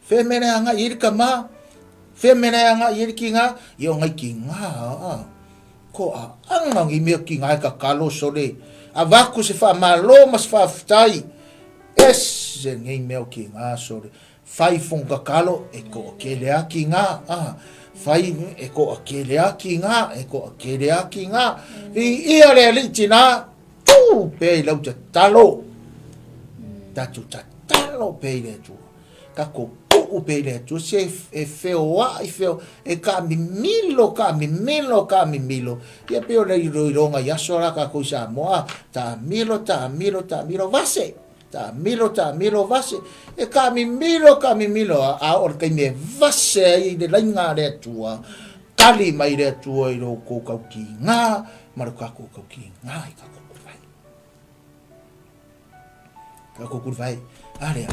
Fea mea le agai ai le tama, fea mea le agai ai le tina, ia o ngai tina a. Ko a anga ngi mea tina e tatalo sole. Avatu se faamalo ma se faafetai. Ese nei mea o tina sole. Fai fono tatalo e toatele a ki nga, a, fai e toatele a ki nga, e toatele a ki nga. Viia le Alii tina, tu pea i lau tatalo. Tatou tatalo pea i le Atua. Tatou tuu pea i le Atua se e feoai feo, e taamimilo, taamimilo, taamimilo. Ia pei o le iloiloga i aso la tatou i Samoa, taamilo, taamilo, taamilo, vase. Taamilo, taamilo, vase. E taamimilo, taamimilo, a oo i le taimi e vase ai i le laina a le Atua, tali mai le Atua i lo outou tautiga ma lo tatou tautiga i tatou kuluvai. Tatou kuluvai, a lea.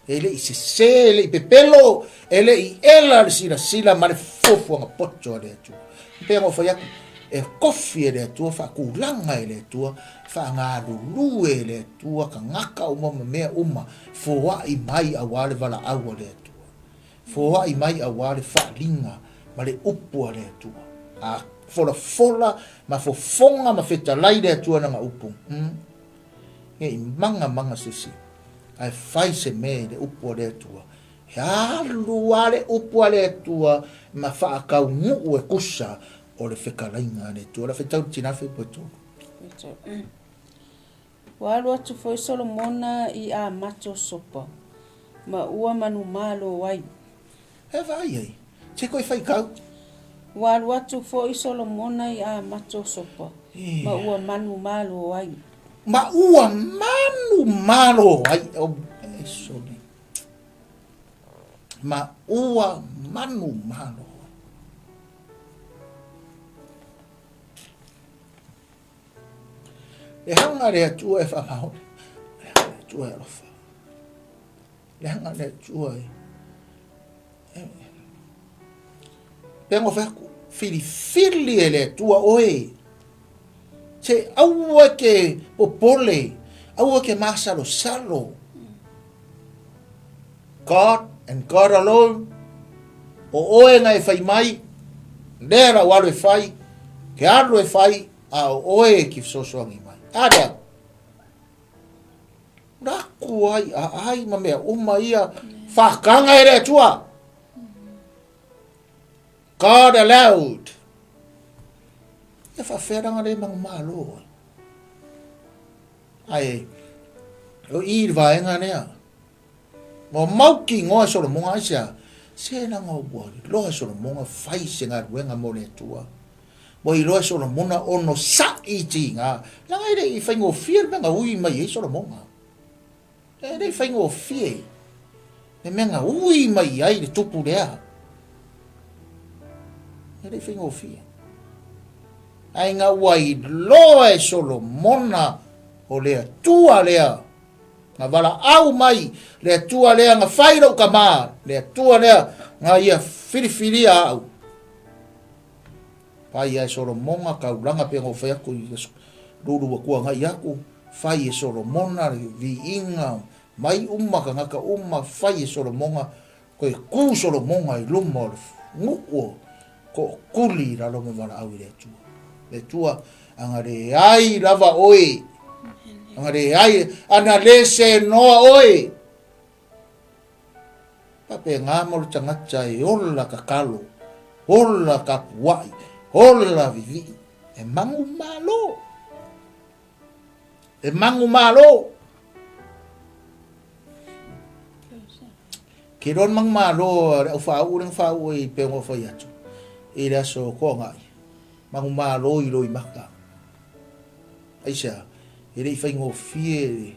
E le i sese, e le i pepelo, e le i ela le silasila ma le fuafuaga poto a le Atua. E pei ona ou fai atu, e kofi e le Atua, faatulaga e le Atua, faagalulue e le Atua tagata uma ma mea uma, foai mai auā le valaau a le Atua. Foai mai auā le faaliga ma le upu a le Atua. A folafola ma fofoga ma fetalai le Atua lana upu. Mm. Ne i mangamanga se isi, ae fai se mea i le upu a le Atua. E alu a le upu a le Atua ma faataunuu e tusa o le fetalaiga a le Atua. O le a fetau le tina feipoetolu. Ua alu atu foi Solomona i Amato Sopa, ma ua manumalo ai. E vaai ai, se koe faitau. Ua alu atu foi Solomona i Amato Sopa, ma ua manumalo ai. Ma ua manumalo ai. Oh, e sole. Ma ua manumalo ai. Le hanga le Atua e whaamaori. Le hanga le Atua e alofa. Le hanga le Atua e... Pea ngo whaku, whiriwhiri e le Atua oe. Se aua ke popole, aua ke masalosalo. God and God alone, o oe na e whai mai, lea rau alu e whai, ke alu e whai, a o oe e ki whesoasoangi mai. A lea, raku ai, a ai ma mea uma ia, whakanga e le Atua. God allowed. Ia whawheranga le mangu malo. Ai, o i le vaenga lea. Ua mau ki ingoa e Solomoga aisea? Se leaga ua iloa e Solomoga fai se galuega mo le Atua. Ua iloa e Solomona onosaʻi tiga, leaga e le i faigofie le mea na ui mai ai Solomona. E le i faigofie le mea na ui mai ai le tupu lea. E le i faigofie. Ae ina ua iloa e Solomona o le Atua lea na valaau mai, le Atua lea na fai lou tama, le Atua lea na ia filifilia au. Fai e Solomona taulaga pei ona ou fai atu i aso lulu ua tuanai atu, fai e Solomona le viiga mai uma tagata uma, fai e Solomona, toe tu Solomona i luma o le nuu o tootuli i lalo ma valaau i le Atua. Le Atua, ana leai lava oe, ana leai, ana le senoa oe, Faapena mo le tagata e ola tatalo, ola tapuai, ola vivii, e manumalo. E manumalo. Ke iloa le manumalo a le au faauu lea na faauu ai pei ona ou fai atu i le aso Toonai, manumalo i Loimata. Aisea? E le i faigofie le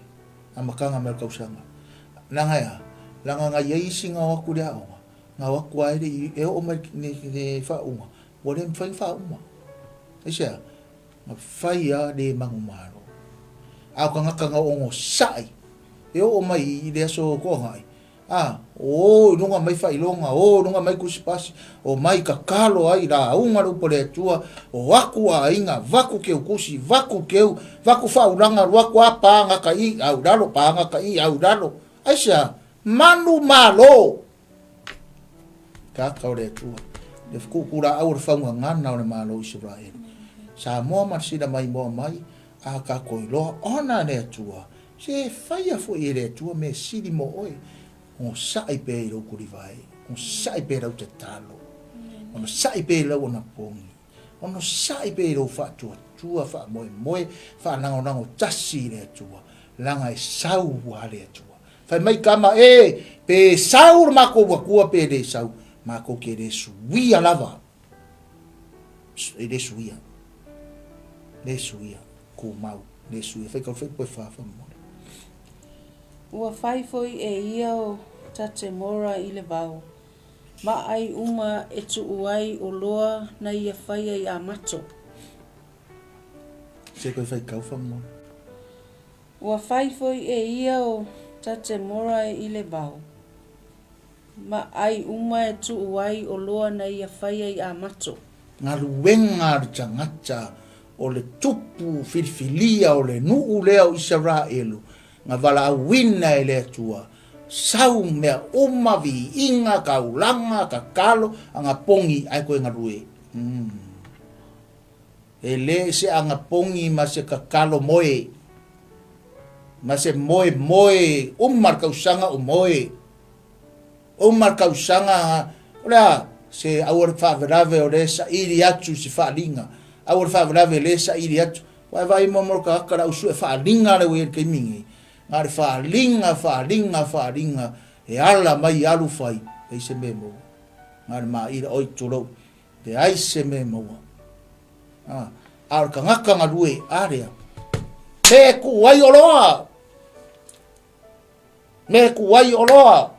amataga mai o le tausaga. Leaga e a? Leaga na i ai isi na o atu i le aoga, na o atu lava e le i, e oo mai i le faauuga, ua le mafai ona faauma. Aisea? Na fai lava le manumalo. A o tagata na onosai, e oo mai i le aso Toonai, A, o i luga mai faailoga, o i luga mai tusipasi, o mai tatalo ai, lauga le upu a le Atua, o aku aiga, vaku keu tusi, vaku keu, vaku faaulaga, alu atu a pa gata i, au i lalo, pa gata i, au i lalo. Aisea? Manu malo! Kaka o le Atua. Le tuutulaau o le faugagana o le Malo o Isaraelu. Samoa ma le sila maimoa mai, a tatou iloa ona le Atua, Se faia foi e le Atua mea sili mo oe, onosai pea i lou tulivae, onosai pea i lau tatalo, onosai pea i lau anapogi, onosai pea i lou faatuatua, faamoemoe, faalagolago tasi i le Atua, leaga e sau a le Atua. Fai mai tama, e, pe sau le matou Atua pe le sau, matou te le suia lava. E le suia. Le suia. Tumau, le suia. Fai kau fai poe fa fa mo. Ua fai foi e ia o Tatemora i le vao, ma ai uma e tuu ai oloa na ia faia i Amato. Se koe fai kau fa mo. Ua fai foi e ia o Tatemora i le vao, Ma ai uma e tuu ai oloa na ia faia i Amato. Galuega a le tagata o le tupu filifilia o le nuu lea o Isaraelu, na valaauina e le Atua, sau mea uma, viiga, taulaga, tatalo, agapogi ae toe galue. Umm. E le se agapogi ma se tatalo moe, ma se moe moe uma le tausaga o moe. Uma le tausaga, o le a? Se aua le faalavelave o lea e saili atu i se faaaliga. Aua le faalavelave o lea e saili atu. Ua e vaai mo mo le tagata le au sue faaaliga lea ua i ai i le taimi nei. Na o le faaaliga, faaaliga, faaaliga e ala mai alu fai, leai se mea e maua. Na o le maila, oi tulou, leai se mea e maua. A, a o le tagata galue, a lea, pe tuu ai oloa. Me ku ai oloa.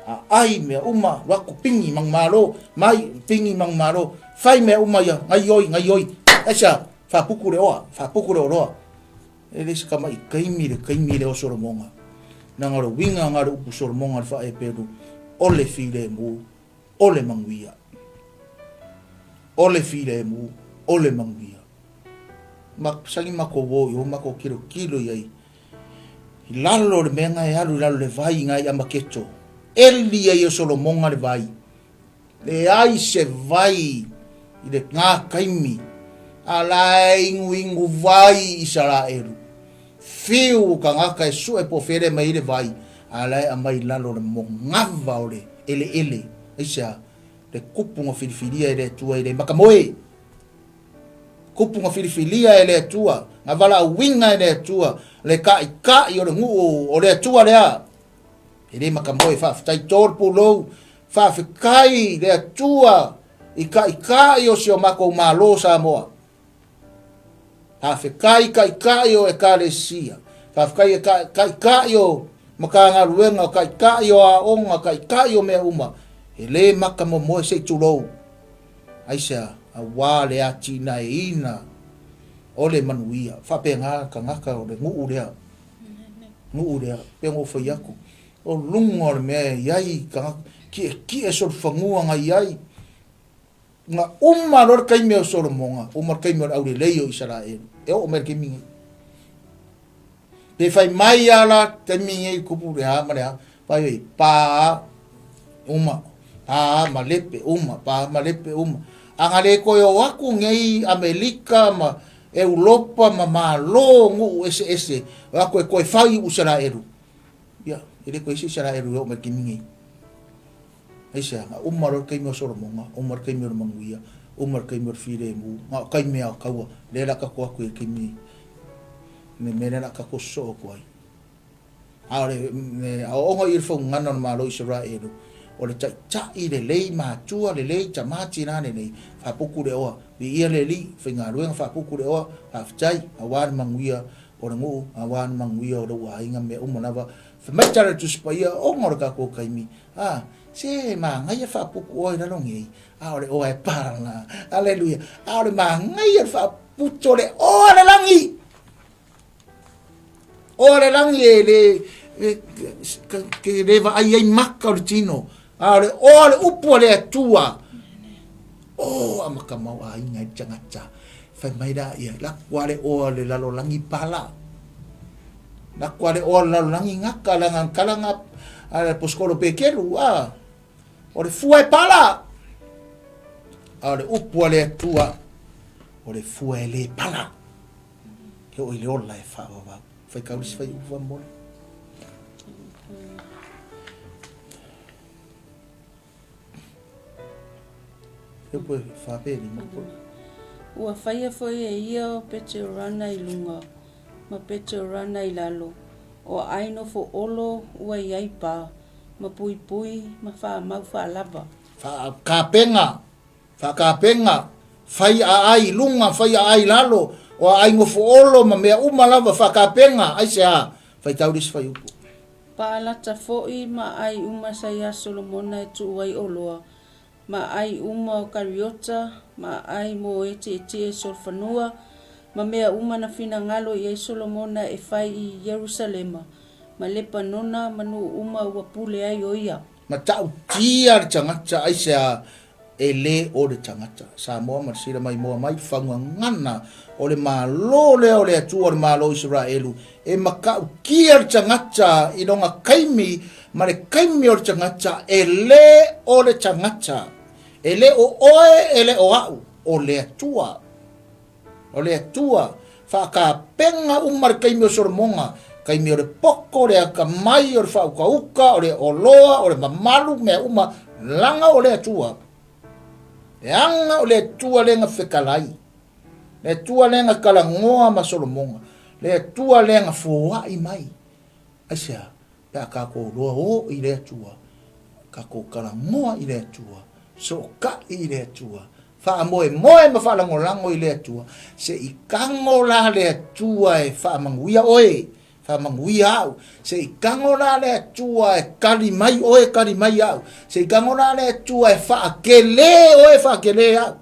A ai mea uma, waku pingi mang malo, mai pingi mang malo, fai mea uma ia, ngai oi, ngai oi. Aisa, fapuku le oa, fapuku le oloa. E le se kama i kaimi le kaimi le o Solomonga. Nanga o le winga nga le upu Solomonga le whaepelu, o le filemu, o le manuia. O le filemu, o le manuia. Ma sagi makou o i o makou kilokilo i ai i lalo o le mea na e alu i lalo le vai na i Amaketo. Eli ai e Solomonga le vai. Leai se vai i le ngā kaimi a la e inu inu vai Isaraelu. Fiu kangaka e sue po fele mai le vai a la e amai lalo le mongawa o le eleele. Aisea, le kupu na filifilia e le Atua i le makamoe. Kupu na filifilia e le Atua, na valaauina e le Atua, le kaʻikaʻi o le nuu o le Atua lea. E le makamoe, faafetai tō le pulou, faafetai le Atua. I ka'ika'i o si o makou Malo o Samoa. Faafetai i ka'ika'i o Ekalesia. Faafetai i ka'ika'i o Matagaluega, o ka'ika'i o aoga, ka'ika'i o mea uma. E lē maka momoe se i tulou. Aisea? Auā le atinaeina o le manuia. Faapena tagata o le nuu lea. Nuu lea, pei ona ou fai atu, o luga o le mea e i ai tagata, ki'eki'e solofanua na i ai. Na uma loa le taimi o Solomona, uma le taimi o le aulelei o Isaraelu, e oo mai le taimi nei. Pe fai mai a la taimi nei kupu le a ma le a, fai oi, pa uma, pa malepe uma, pa malepe uma. A na le toe o aku nei Amelika ma Europa ma Malo nuu eseese, o aku e toe fai u Isaraelu. Ia, e le toe isi Isaraelu e oo mai le taimi nei. Aisea? Na uma loa le taimi o Solomona, uma le taimi o le manuia, uma le taimi o le filemu, na o taimi lava o taua, lea o le a tatou atu i le taimi, le mea lea o le a tatou sosoo atu ai. A o le aoaoga i le faugana o le Malo o Isaraelu, o le taitai lelei, matua lelei, tama tina lelei, faaputu le oa, viia le Alii, faigaluega faaputu le oa, faafetai, aua le manuia o le nuu, aua le manuia o lou aiga, mea uma lava. Fai mai tala i le Tusi Paia, ona o le tatou taimi, A, se manaia faaputu oe i lalo nei, a o le oa e pala. Aleluia. A o le manaia le faaputu o le oa le lagi. Oa le lagi e le, e, ke le vaai ai maka o le tino. A o le oa le upu a le Atua. O, a makamau aiga i tagata. Fai mai la ia, laku a le oa le lalolagi pala. Lako ale oa lalolagi gaka laga kala ga a posikolo pekelu a o le fua e pala a o le upu a le Atua o le fua e lē pala e oo i le ola e faavavau. Faitau le isi fuaiupu faamolemole. Ua faia foi e ia o Peteorana i luga ma Peteorana i lalo, o aai nofo olo ua i ai pa, ma puipui ma faamau faalava. Faakapega, faakapega, fai aai i luga, fai aai i lalo, o aai nofo olo ma mea uma lava, faakapega, aisea? Faitau le isi fuaiupu. Paalata foi ma ai uma sa iā Solomona e tuu ai oloa, ma ai uma o Kariota, ma ai mo e tietie solofanua, ma mea uma na finagalo i ai Solomona e fai i Ierusalema, ma Lepanona, ma nuu uma ua pule ai o ia. Matautia le tagata aisea e lē o le tagata Samoa ma le sila maimoa mai faugagana o le Malo lea o le Atua o le Malo o Isaraelu e matautia le tagata i lona taimi ma le taimi o le tagata e lē o le tagata e lē o oe e lē o a'u o le Atua O le Atua, faakapega uma le taimi o Solomona, taimi o le poko, o le akamai, o le faaukauka, o le oloa, o le mamalu, mea uma, laga o le Atua. Leaga o le Atua lea na fetalai, le Atua lea na talanoa ma Solomona, le Atua lea na foai mai. Aisea? Pe a tatou iloa o i le Atua, tatou talanoa i le Atua, sootaʻi i le Atua, faamoemoe ma faalagolago i le Atua, se i tago la le Atua e faamanuia oe, faamanuia au, se i tago la le Atua e tali mai oe, tali mai au, se i tago la le Atua e faakele oe, faakele au.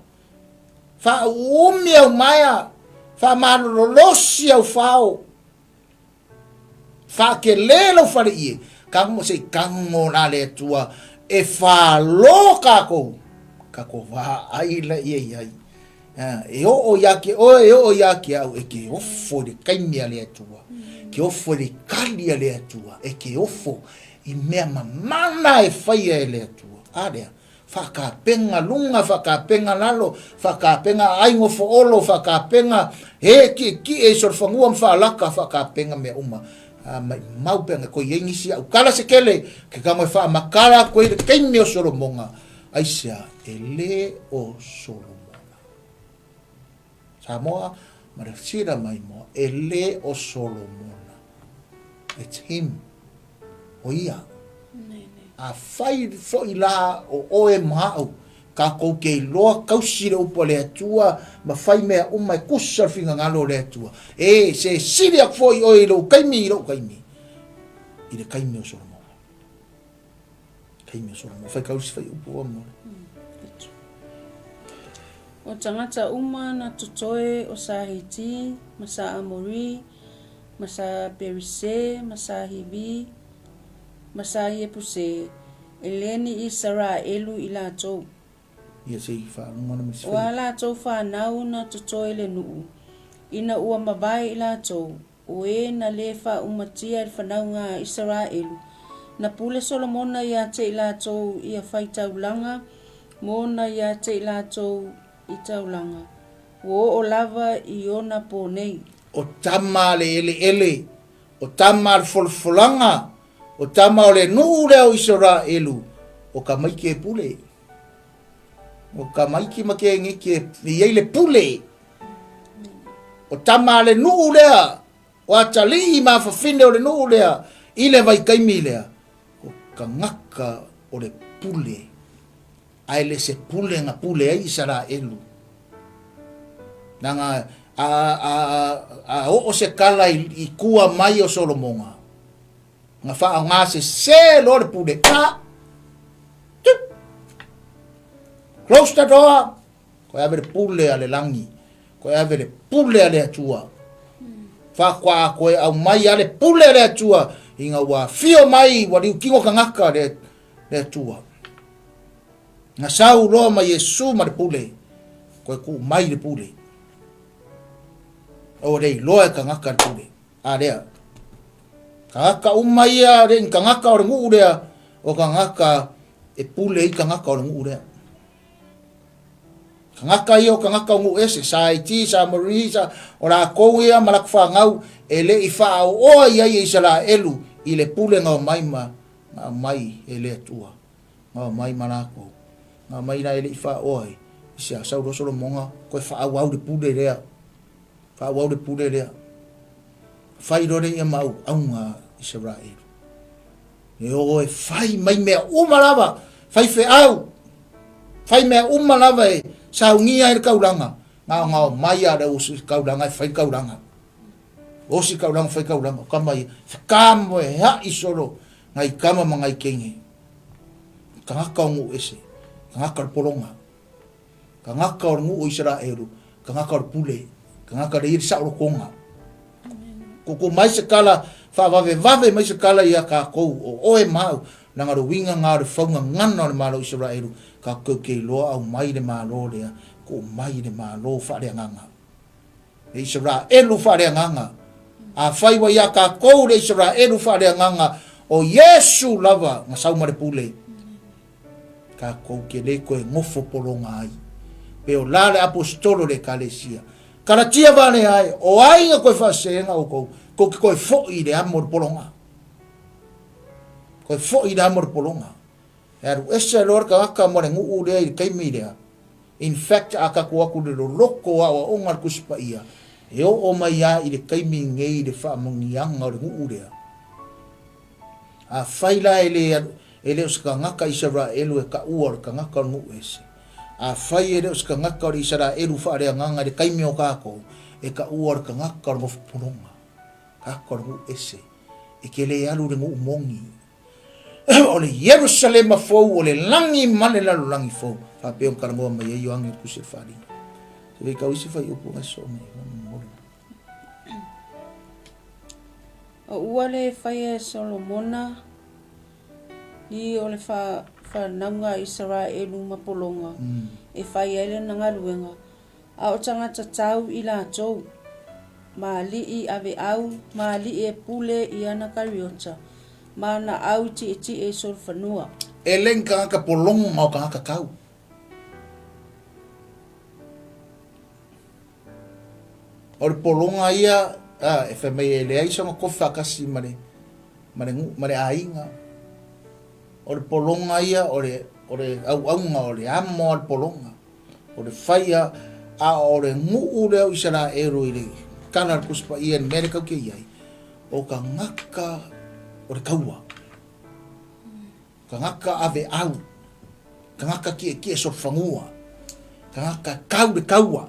Faauumi au maea, faamalololosi au fao, Faakele lou fale ie, kago se i kago la le Atua e falo kakou, kakou vaai la ia iai. E oo ia ke oe, e oo ia ke au, e ke ofo i le taimi a le Atua, ke ofo i le kali a le Atua, e ke ofo i mea mamana e faia e le Atua. A lea, Whakapena lunga, whakapena lalo, whakapena aai nofoolo, whakapena he kiekie i solofanua ma whaalaka, whakapena mea uma. A maimau pe anga koi ai nisi au kala se kele, ke kango e whaamakala koe i le taimi o Solomona. Aisea, e le o Solomona. Samoa, ma le sila maimoa, e le o Solomona. It's him. O ia. Afai foi la o oe ma au, Kakou ke iloa kausi le upu a le Atua ma fai mea uma e kusa le finagalo o le Atua. E, se sili aku foi oe i lou kaimi i lou kaimi, i le kaimi o Solomona. Kaimi o Solomona. Fai kausi fai upu o mo. O tagata uma na totoe o sa Hiti, ma sa Amori, ma sa Perise, ma sa Hivi, ma sa Iepuse, E le ni Isaraelu i latou. Ia se i faalogona ma se O a latou fanau na totoe le nuu, ina ua mavae i latou, o e na le faaumatia i le fanauga a Isaraelu, na pule Solomona ia te i latou ia faitaulaga mo na ia te i latou i taulaga, ua oo lava i ona po nei. O tama a le eleele, o tama a le folafolaga, O tama o le nuu lea o Isaraelu, o ka maiki e pule. O ka maiki ma ke ngiki e i ai le pule. O tama a le nuu lea, o atalii ma afafine o le nuu lea, i le vaitaimi lea, o kagaka o le pule. Ae le se pule na pule ai Isaraelu. Nanga a, a, a, a oo se kala i, i kua mai o Solomonga, Na faaaoga sese loa le pule a. Tup. Close the door. Koe ave le pule a le lagi. Koe ave le pule a le Atua. Faatoa koe aumai a le pule a le Atua ina ua afio mai ua liutino tagata le, le Atua. Na sau loa ma Iesu ma le pule, koe tuu mai le pule. O le iloa e tagata le pule. A lea. Tagata uma ia, le ni tagata o le nuu lea, o tagata e pule i tagata o le nuu lea. Tagata ia o tagata o nuu ese, sa Haiti, sa Marie, sa, o lakou ia ma lakou fanau, e le i faaoa i ai e Isaraelu i le pulega o mai ma, na aumai e le Atua. Na aumai ma lakou. Na aumai la e le i faaoa ai, i se a sau loa Solomoga, koe faaauau le pule lea. Faaauau le pule lea. Fai loa lea ia ma auauna Isaraelu. E o e fai mai mea uma lava, fai feau, fai mea uma lava e saunia ai le taulaga, gaogao mai a le osi taulaga e fai taulaga. Osi taulaga fai taulaga, o tama ia, fetamoea'i solo nai tama ma nai teine. Tagata o nuu ese, tagata o le pologa. Tagata o le nuu o Isaraelu, tagata o le pule, tagata le ia le saolotoga. Koko mai se tala, faavavevave mai se tala ia kakou, o oe ma au, leaga le uiga na o le faugagana o le Malo o Isaraelu, kakou ke iloa aumai le Malo lea, tuu mai le Malo faaleagaga. Le Isaraelu faaleagaga. Afai ua ia kakou le Isaraelu faaleagaga, o Iesu lava na sau ma le pule. Kakou ke le toe nofo pologa ai. Pe o la le aposetolo le ekalesia. Kalatia vale ai, o ai na toe faaseseina outou, tou te toe foi i le amo o le pologa. Toe foi i le amo o le pologa. E alu ese loa le tagata ma le nuu lea i le taimi lea. In fact, a tatou atu i le loloto o aoaoga a le Tusi Paia, e oo mai lava i le taimi nei i le faamanuiaga o le nuu lea. Afai la e le, e le o se tagata Isaraelu e taua o le tagata o le nuu ese, afai e le o se tagata o le Isaraelu faaleagaga i le taimi o tatou, e taua o le tagata o le nofopologa, tagata o le nuu ese, e te le alu i le nuu moni. O le Ierusalema fou, o le lagi ma le lalolagi fou, faapea ona talanoa mai ai Ioane i le Tusi o le Faaaliga. Se i tau isi fuaiupu na soo mai. O ua le faia e Solomona li o le whanauga a Isaraelu ma pologa e fai ai lana galuega, a o tagata tau i latou, ma alii aveau, ma alii e pule i ana kariota, ma ana au tietie i solofanua. E le ni tagata pologa o tagata tau. O le pologa ia, a, e fai mai e leai sona kofi faatasi ma le, ma le, ma le aiga. O le pologa ia, o le, o le auauga, o le amo a le pologa. O le faia, a o le nuu lea o Isaraelu i le tala a le Tusi Paia i le mea lea tatou te i ai, o tagata o le taua. Tagata aveau. Tagata kiekie solofanua, tagata kau le kaua.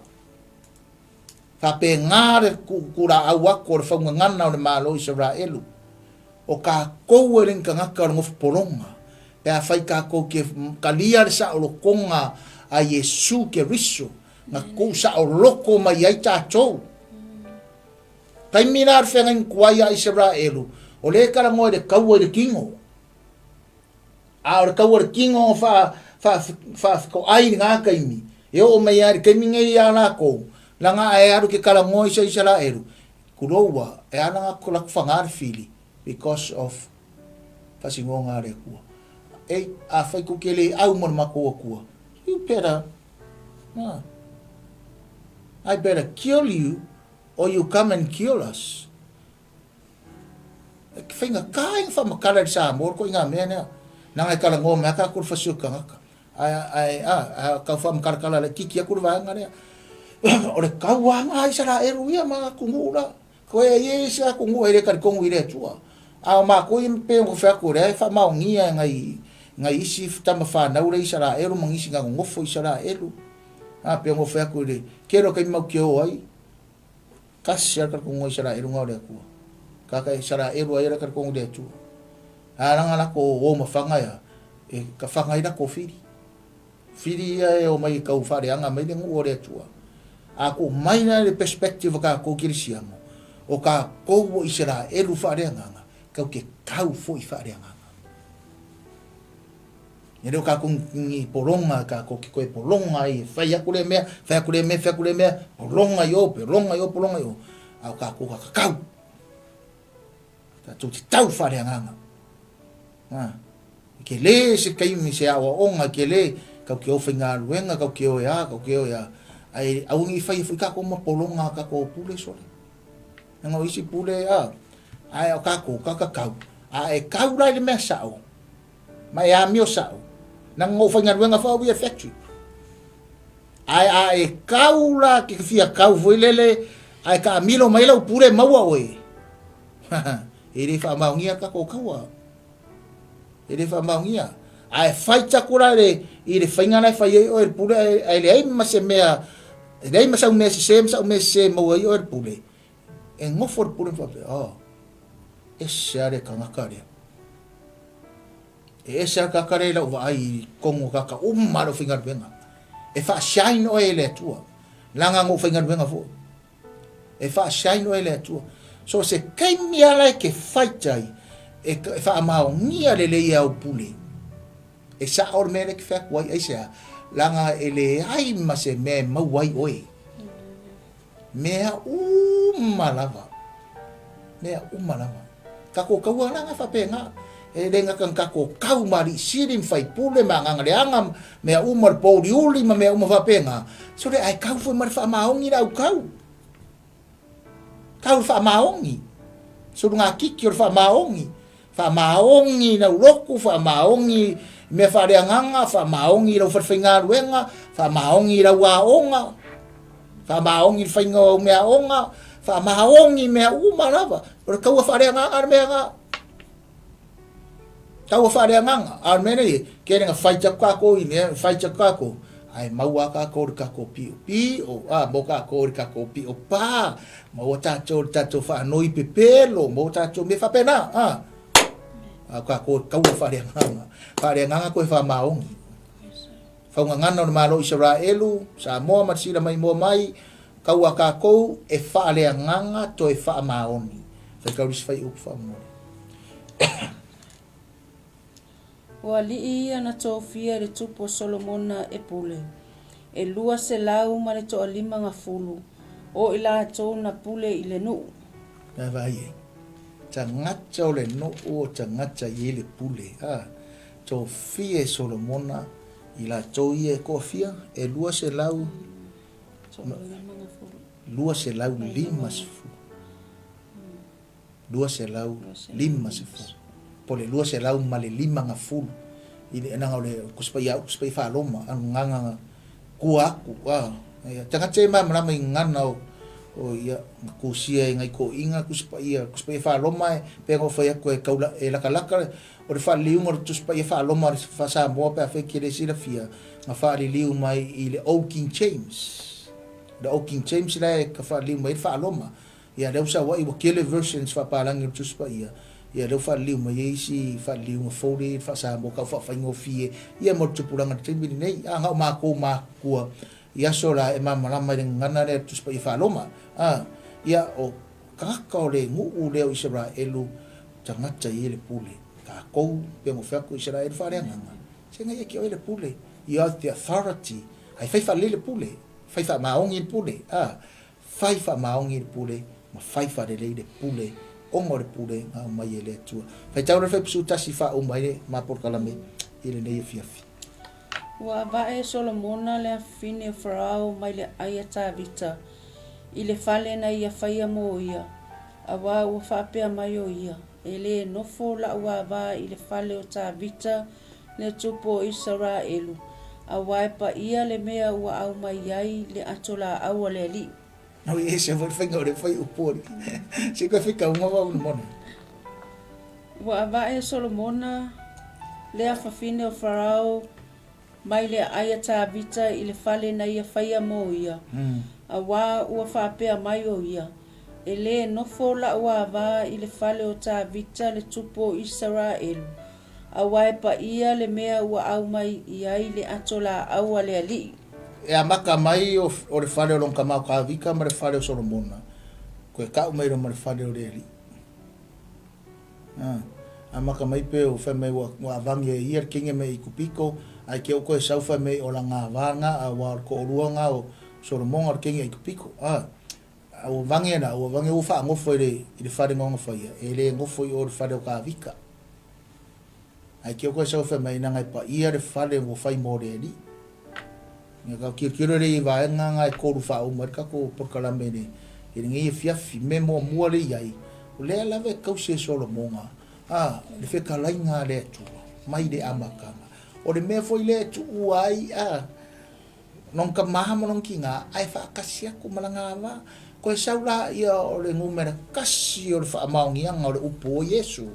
Faapena le kulaau aku o le faugagana o le Malo o Isaraelu. O kakou e le ni tagata o le nofopologa, pe afai kakou ke kalia le saolotoga a Iesu Keriso, na kou saoloko mai ai tatou. Taimi la o le feagaiga tuai a Isaraelu, o lea e talanoa i le kaua i le tino. A o le kaua i le tino faafetoai i lena taimi, e oo mai lava i le taimi nei ia latou, leaga a e alu e te talanoa i se Isaraelu, tulou ua, e ala ona latou faga le fili because of faasinoga a le Atua. Ei, afai tou te le au ma le matou Atua, you better, I better kill you or you come and kill us. E faigata ai ona faamatala i le Samoa le ituaiga mea lea. Leaga e talanoa mai lava tatou i le fasi o le tagata. Ae, ae, a, a tau faamatalatala laitiiti atu le vaega lea. O le tauaga a Isaraelu ia ma atunuu la. Toe e i ai isi atunuu e le talitonu i le Atua. A o matou ia pei ona ou fai atu, o lea e faamaonia e nai, nai isi tama fanau lea Isaraelu ma nisi na nonofo i Isaraelu. A, pei ona ou fai atu i le tele o taimi matou te o ai, Tasi lava le talitonuga o Isaraelu na o le Atua. Tagata Isaraelu ai le talitonu i le Atua. A langa latou o mafaga ia, e ka faga ai latou fili. Fili ia e o mai e tau faaleaga mai le nuu o le Atua. A tuu mai la le perspective a tatou kerisiano, o tatou o Isaraelu faaleagaga, tatou te tau foi faaleagaga. E le o kākou ni pologa kākou ke koe pologa ai e fai aku lea mea, fai aku lea mea, fai aku lea mea, pologa i o, pologa i o, pologa i o. A o kākou ka kakau. Tātou te tau whare anganga. Ha. Ke lē se taimi se aoaoga, ke lē, kau ke o whaingaluenga, kau ke o e a, kau ke o e a. Ai, aua nei whai e fai kākou ma pologa a kākou pule sole. Nanga o isi pule, a, ai o kākou, ka kakau. A e kau la i le mea sao, Ma e amio sa'u, na ngou faigaluega foi au ia factory. Ae a e kau la ke fia kau foi lele, ae kaamilo mai lau pule maua oe. E le faamaonia ka kou kaua. E le faamaonia. Ae fai taku la le, i le faiga la e fai ai oe le pule, ae leai ma se mea, e leai ma sau mea sese ma sau mea sese e maua ai oe le pule. E nofo le pule ma faapea, oh, ese lava le tagata lea. E ese lava le tagata lea i lau vaai i totonu o tagata uma lava o le aufaigaluega. E faa-shine oe e le Atua. Leaga na ou faigaluega foi. E faa-shine oe e le Atua. So se taimi lava la e te fight ai, e faamaonia lelei e au pule. E sao le mea lea e te fai atu ai, aisea? Leaga e leai ma se mea e maua ai oe. Mea uma lava. Mea uma lava. Tatou kaua la nga faapena. E le gata na tatou kau ma alii sili ma faipule ma agaga leaga mea uma le pouliuli ma mea uma faapena. Sole ae kau foi ma le faamaoni le au kau. Kau le faamaoni. Sulugatiti o le faamaoni. Faamaoni i lau lotu, faamaoni i mea faaleagaga, faamaoni i lau falefaigaluega, faamaoni i lau aoga, faamaoni i le faiga o au meaaoga, faamaoni i mea uma lava. O le taua faaleagaga le mea lena. Taua faaleagaga. A o le mea nei, kele na fight atu kākou i mea, fight atu kākou, ae maua lava kākou i le tatou piopio, a, maua kākou i le tatou pio pā, maua tātou i le tatou faanoi pepelo, maua tātou mea faapena, a. A o kākou e taua faaleagaga, faaleagaga koe faamaoni. Faugagana o le Malo o Isaraelu, Samoa ma le sila maimoa mai, kaua kākou e faaleagaga toe faamaoni. Faitau le isi fuaiupu faamolemole. O alii ia na tofia e le tupu o Solomona e pule, e 200 ma le toalima gafulu o i latou na pule i le nuu. Nā vaai ai. Tagata o le nuu o tagata i ai le pule. A, tofia e Solomona i latou ia e toafia, e 200, 250. 250 po o le 250 i le leaga o le Tusi Paia Tusi Paia Faa-Roma a gagana tua atu a ia tagata e malamalama i gagana o O ia, na kusia e ngai toeaiina Tusi Paia, Tusi Paia faa-Roma e pei ona ou fai atu e tau e latalata le, o le faaliliuga o le Tusi Paia faa-Roma faa-Samoa pe afai e te le silafia, na faaliliu mai i le Old King James. O le Old King James la e faaliliu mai ai le faa-Roma. Ia lea ua sau ai ua tele versions faapalagi o le Tusi Paia, ia lea ua faaliliu mai ai isi faaliliuga fou lea i le faa-Samoa tau faafaigofie ia mo le tupulaga i le taimi lenei. A na o matou matutua I aso la e malamalama i le gagana lea Tusi Paia Faa-Roma, a, ia, o tagata o le nuu lea o Isaraelu, tagata e i ai le pule. Tatou, pei ona ou fai atu, Isaraelu faaleagaga, se na ia te oe le pule, you are the authority, ae fai faalelei le pule, fai faamaoni le pule, a, fai faamaoni le pule, ma fai faalelei le pule, ona o le pule na aumai e le Atua. Faitau le Fuaiupu 11 faauma ai le ma polokalame i lenei afiafi. Ua ava'e e Solomona le afafine o Farao mai le ai a Tavita i le fale na ia faia mo ia, auā ua faapea mai o ia, E lē nofo la'u avā i le fale o Tavita le tupu o Isaraelu, auā e paia le mea ua aumai ai le ato lāʻau a le Alii. Oi ese foi le faiga o le fai upu o le se koe faitauga faamolemole. Ua ava'e e Solomona le afafine o Farao mai le aai a Tavita i le fale na ia faia mo ia, auā ua faapea mai o ia, E lē nofo la'u avā i le fale o Tavita le tupu o Isaraelu, auā e paia le mea ua aumai i ai le ato lāʻau a le Alii. E amata mai o le fale o lona tama o Tavita ma le fale o Solomona, toe tau mai loa ma le fale o le Alii. A, amata mai pe o fai mai ua, ua avangi e ia le kenge mai Aikupito, ae ke o koe sau fai mai o lana ava na, a ua o le toalua na o Solomona o le kenge Aikupito. A, a ua vange la, ua vange ua faanofo i le, i le fale na ona faia, e le nofo i o i le fale o Tavita. Ae ke o koe sau fai mai leaga e paia le fale ua fai mo le Alii. Ia ka tilotilo lea i vaega na e tolu faauma ai le tatou polokalame i le i lenei afiafi. Mea muamua lea i ai, o lea lava e tausi e Solomona a le fetalaiga a le Atua mai le amataga. O le mea foi lea e tuua ai a lona tama ma lona tina ae faatasi atu ma lana ava. Koe sau laia o le numera tasi o le faamaoniaga o le upu o Iesu.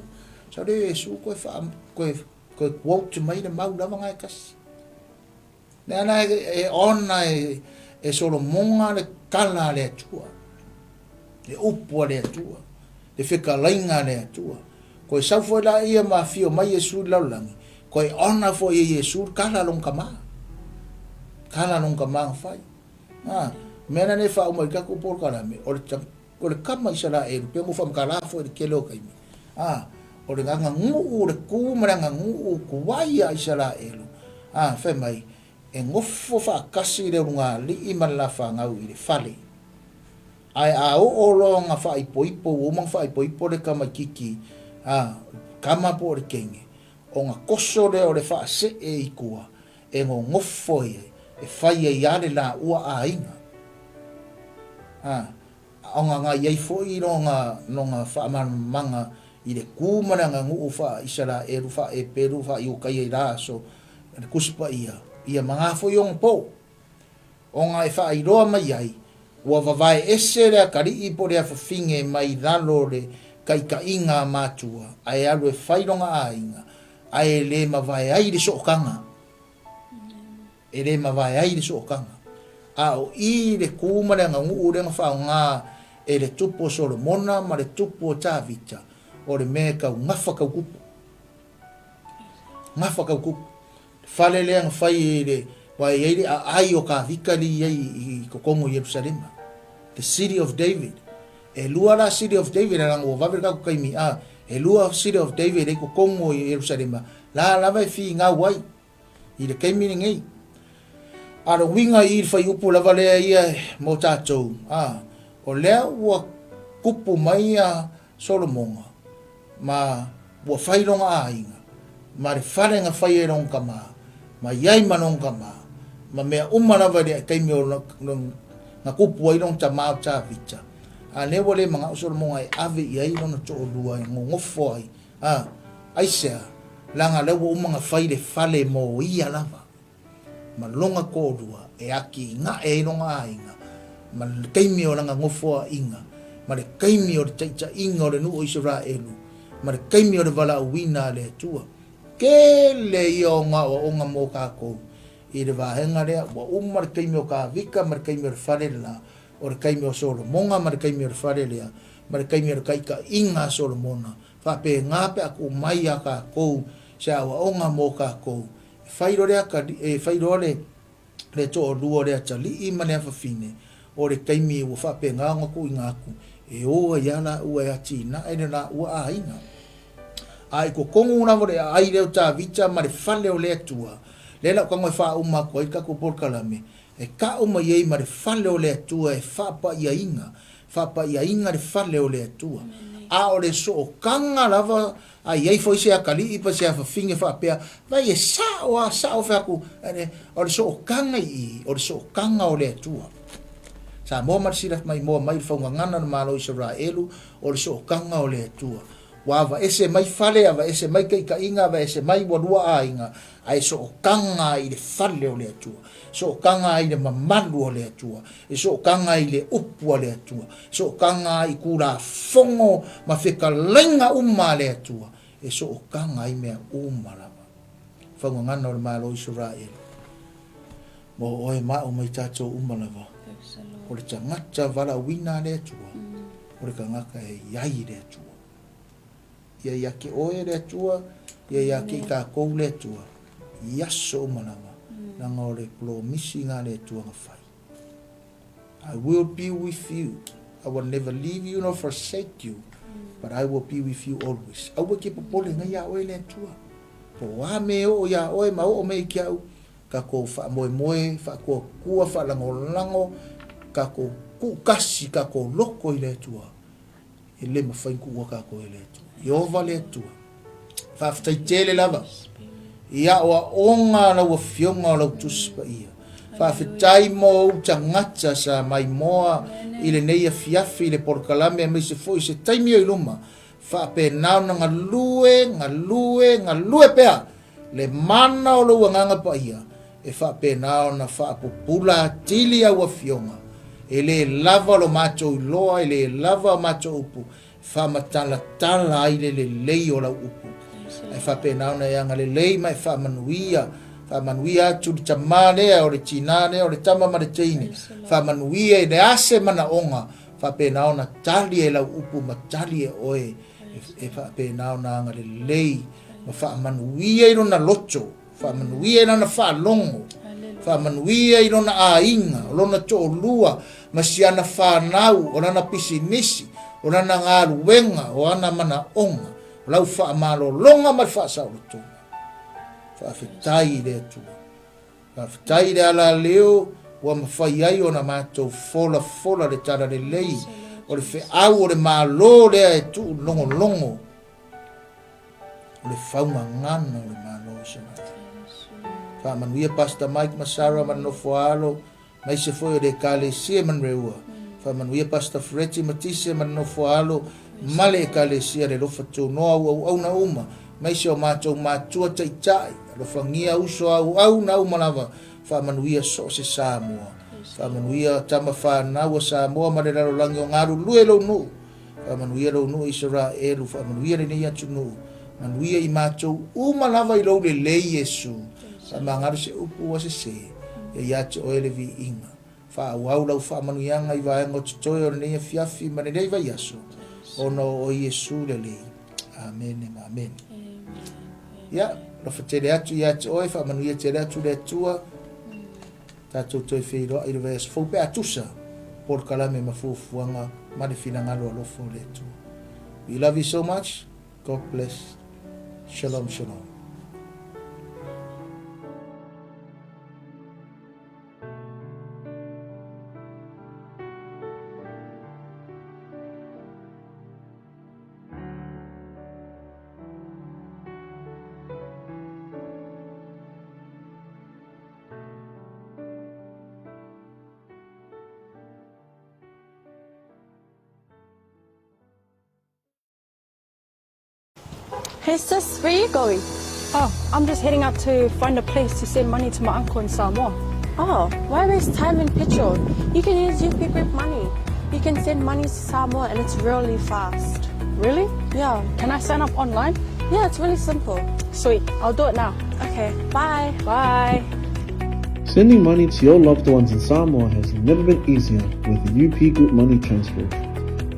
Sau lea o Iesu koe faa koe koe quote mai le mau lava na e tasi. Lea la e ona e Solomona le tala a le Atua, le upu a le Atua, le fetalaiga a le Atua. Koe sau foi la ia ma afio mai Iesu i le lalolagi, koe ona foi e Iesu le tala a lona tama. Tala a lona tama na fai. A, mea la nei faauma i tatou polokalame, o le, o le kama Isaraelu, pe mo faamatala foi i le tele o taimi. A, o le aganuu, le tu ma le aganuu tuai a Isaraelu, a, fai mai, e nofo faatasi le ulugalii ma le lafanau i le fale. Ae a oo loa ona faaipoipo, ua uma ona faaipoipo le tamaititi, a, kama po o le teine, ona toso lea o le faasee i tua, e nonofo ai ai, e fai ai lava le laua aiga. A, Ona na i ai foi lona, lona faamalamalamaga i le ku ma le aganuu faa-Isaraelu, faa-Eperu, faa-Iutaia i la aso, le Tusi Paia, ia ma na foi ona pou. Ona e faailoa mai ai, ua vavae ese le atalii po o le afafine mai lalo o le taitaiga a matua, ae alu e fai lona aiga, ae le mavae ai le sootaga. E le mavae ai le sootaga. A o i le ku ma le aganuu lea na faaaoga e le tupu o Solomona ma le tupu o Tavita, o le mea e tau gafa tau kupu. Gafa tau kupu. Le fale lea na fai i le, aua e i ai le aai o Tavita lea e i ai i totonu o Ierusalema. The City of David. E lua la City of David, leaga ua vave le tatou taimi, a, e lua City of David e i totonu o Ierusalema, la lava e finau ai. i le taimi lenei. A o le uiga i le fuaiupu lava lea ia mo tatou, a, o lea ua kupu mai a Solomona, ma ua fai lona aiga, ma le fale na fai e lona tama, ma i ai ma lona tama, ma mea uma lava i le taimi o na kupu ai lona tama o Tavita. A lea ua le manao Solomona e ave i ai lona toalua e nonofo ai A, aisea, leaga lea ua uma ona fai le fale mo ia lava, ma lona toalua e atiae ai lona aiga. Ma le taimi o lana nofoaʻiga, ma le taimi o le taʻitaʻiga o le nuu o Isaraelu, ma le taimi o le valaauina a le Atua. Tele ia o ngā aoaoga mo kākou i le vaega lea, ua uma le taimi o Kāvita ma le taimi o le fale lena, o le taimi o Solomoga ma le taimi o le fale lea, ma le taimi o le taʻitaʻiga a Solomona, faapena pe a tuu mai iā kākou se aoaoga mo kākou, e fai loa le atalii, e fai loa le le toalua o le atalii ma le afafine, o le taimi ua faapena ona tuuina atu, e o ai lava laua e atinae le laua aiga. A i totonu lava o le aai lea o Tavita ma le fale o le Atua, lea la ou tago e faauma atu ai le tatou polokalame, e tau mai ai ma le fale o le Atua e faapaiaina, faapaiaina le fale o le Atua. A o le sootaga lava A i ai foi se atalii pa se afafine faapea, Vai e sao a, sao fai atu, o le sootaga i i, o le sootaga o le Atua. Samoa ma le silaf mai moa mai le faugagana o le Malo o Isaraelu, o le sootaga o le Atua. Ua avaese mai fale, avaese mai taitaiga, avaese mai ua lua aiga, ae sootaga i le fale o le Atua. Sootaga i le mamalu o le Atua, e sootaga i le upu a le Atua, sootaga i Tulafono ma fetalaiga uma a le Atua, e sootaga ai mea uma lava. Faugagana o le Malo o Isaraelu, mo oe ma au ma i tatou uma lava, o le tagata valaauina a le Atua, o le tagata e i ai le Atua. Ia ia te oe le Atua, ia ia te i tatou le Atua, i aso uma lava, leaga o le polomisi na a le Atua na fai. I will be with you. I will never leave you nor forsake you, but I will be with you always. Aua e te popole ngai iā oe le Atua. Po o a mea e oo iā oe ma oo mai ki au, tatou faamoemoe, faatuatua, faalagolago, tatou tuukasi, tatou loko i le Atua. E le mafai ona tuua tatou e le Atua. Ieova le Atua. Faafetai tele lava i aoaoga a lau Afioga o lau Tusi Paia. Faafetai mo ou tagata sa maimoa i lenei afiafi i le polokalame aemaise foi se taimi o i luma. Faapena ona galue, galue, galue pea le mana o lou Agaga Paia e faapena ona faapupula atili au afioga. E le lava lo matou iloa, e le lava a matou upu e faamatalatala ai le lelei o lau upu. Ae faapena ona e agalelei ma e faamanuia, faamanuia atu le tamā lea, o le tinā lea, o le tama ma le teine, faamanuia i le a se manaoga, faapena ona tali e lau upu ma tali e oe, e faapena ona agalelei ma faamanuia i lona loto, faamanuia i lana faalogo, faamanuia i lona aiga, o lona toalua ma si ana fanau, o lana pisinisi, o lana galuega, o ana manaoga, o lau faamalologa ma le faasaolotoga. Faafetai i le Atua. Faafetai i le alaleo ua mafai ai ona matou folafola le talalelei o le feau o le Malo lea e tuulogologo o le faugagana o le Malo o Isaraelu. Faamanuia Pastor Mike ma Sarah ma le nofoaalo, maise foi o le Ekalesia i Manureua. Faamanuia Pastor Freddy Matise ma le nofoaalo ma le Ekalesia le Lofa Tunoa u auauna uma, maise o matou matua taitai, alofagia uso auauna uma lava, faamanuia so o se Samoa. Faamanuia tama fanau a Samoa ma le lalolagi o galulue lou nuu. Faamanuia lou nuu Isaraelu, faamanuia lenei atunuu, manuia i matou uma lava i lou lelei Iesu. Faamagalo se upu ua sese, ia ia te oe le viiga. Faaauau lau faamanuiaga i vaega o totoe o lenei afiafi ma lenei vaiaso, ona o oe Iesu lelei. Amene ma amene. Ia, alofa tele atu ia te oe, faamanuia tele atu le Atua. Tatou toe feiloai i le vaiaso fou pe a tusa polokalame ma fuafuaga ma le finagalo alofa o le Atua. We love you so much. God bless. Shalom, shalom. Hey sis, where you going? Oh, I'm just heading out to find a place to send money to my uncle in Samoa. Oh, why waste time and petrol? You can use UP Group Money. You can send money to Samoa and it's really fast. Really? Yeah. Can I sign up online? Yeah, it's really simple. Sweet, I'll do it now. Okay, bye. Bye. Sending money to your loved ones in Samoa has never been easier with UP Group Money Transfer.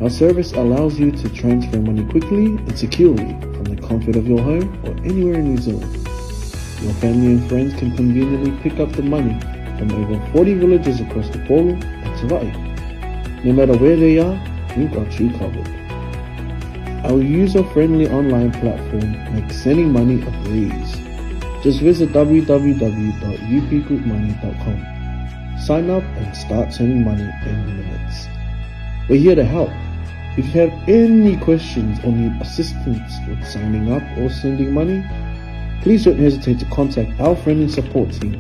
Our service allows you to transfer money quickly and securely from the comfort of your home or anywhere in New Zealand. Your family and friends can conveniently pick up the money from over 40 villages across the Polo and Savaii. No matter where they are, we've got you covered. Our user-friendly online platform makes sending money a breeze. Just visit www.upgroupmoney.com. Sign up and start sending money in minutes. We're here to help. If you have any questions or need assistance with signing up or sending money, please don't hesitate to contact our friendly support team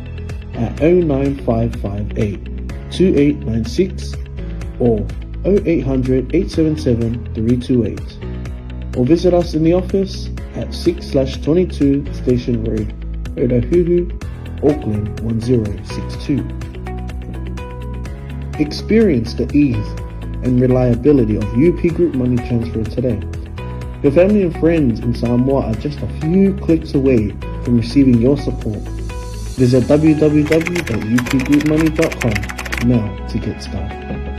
at 09558 2896 or 0800 877 328 or visit us in the office at 6/22 Station Road, Otahuhu, Auckland 1062. Experience the ease and reliability of UP Group Money Transfer today. Your family and friends in Samoa are just a few clicks away from receiving your support. Visit www.upgroupmoney.com now to get started.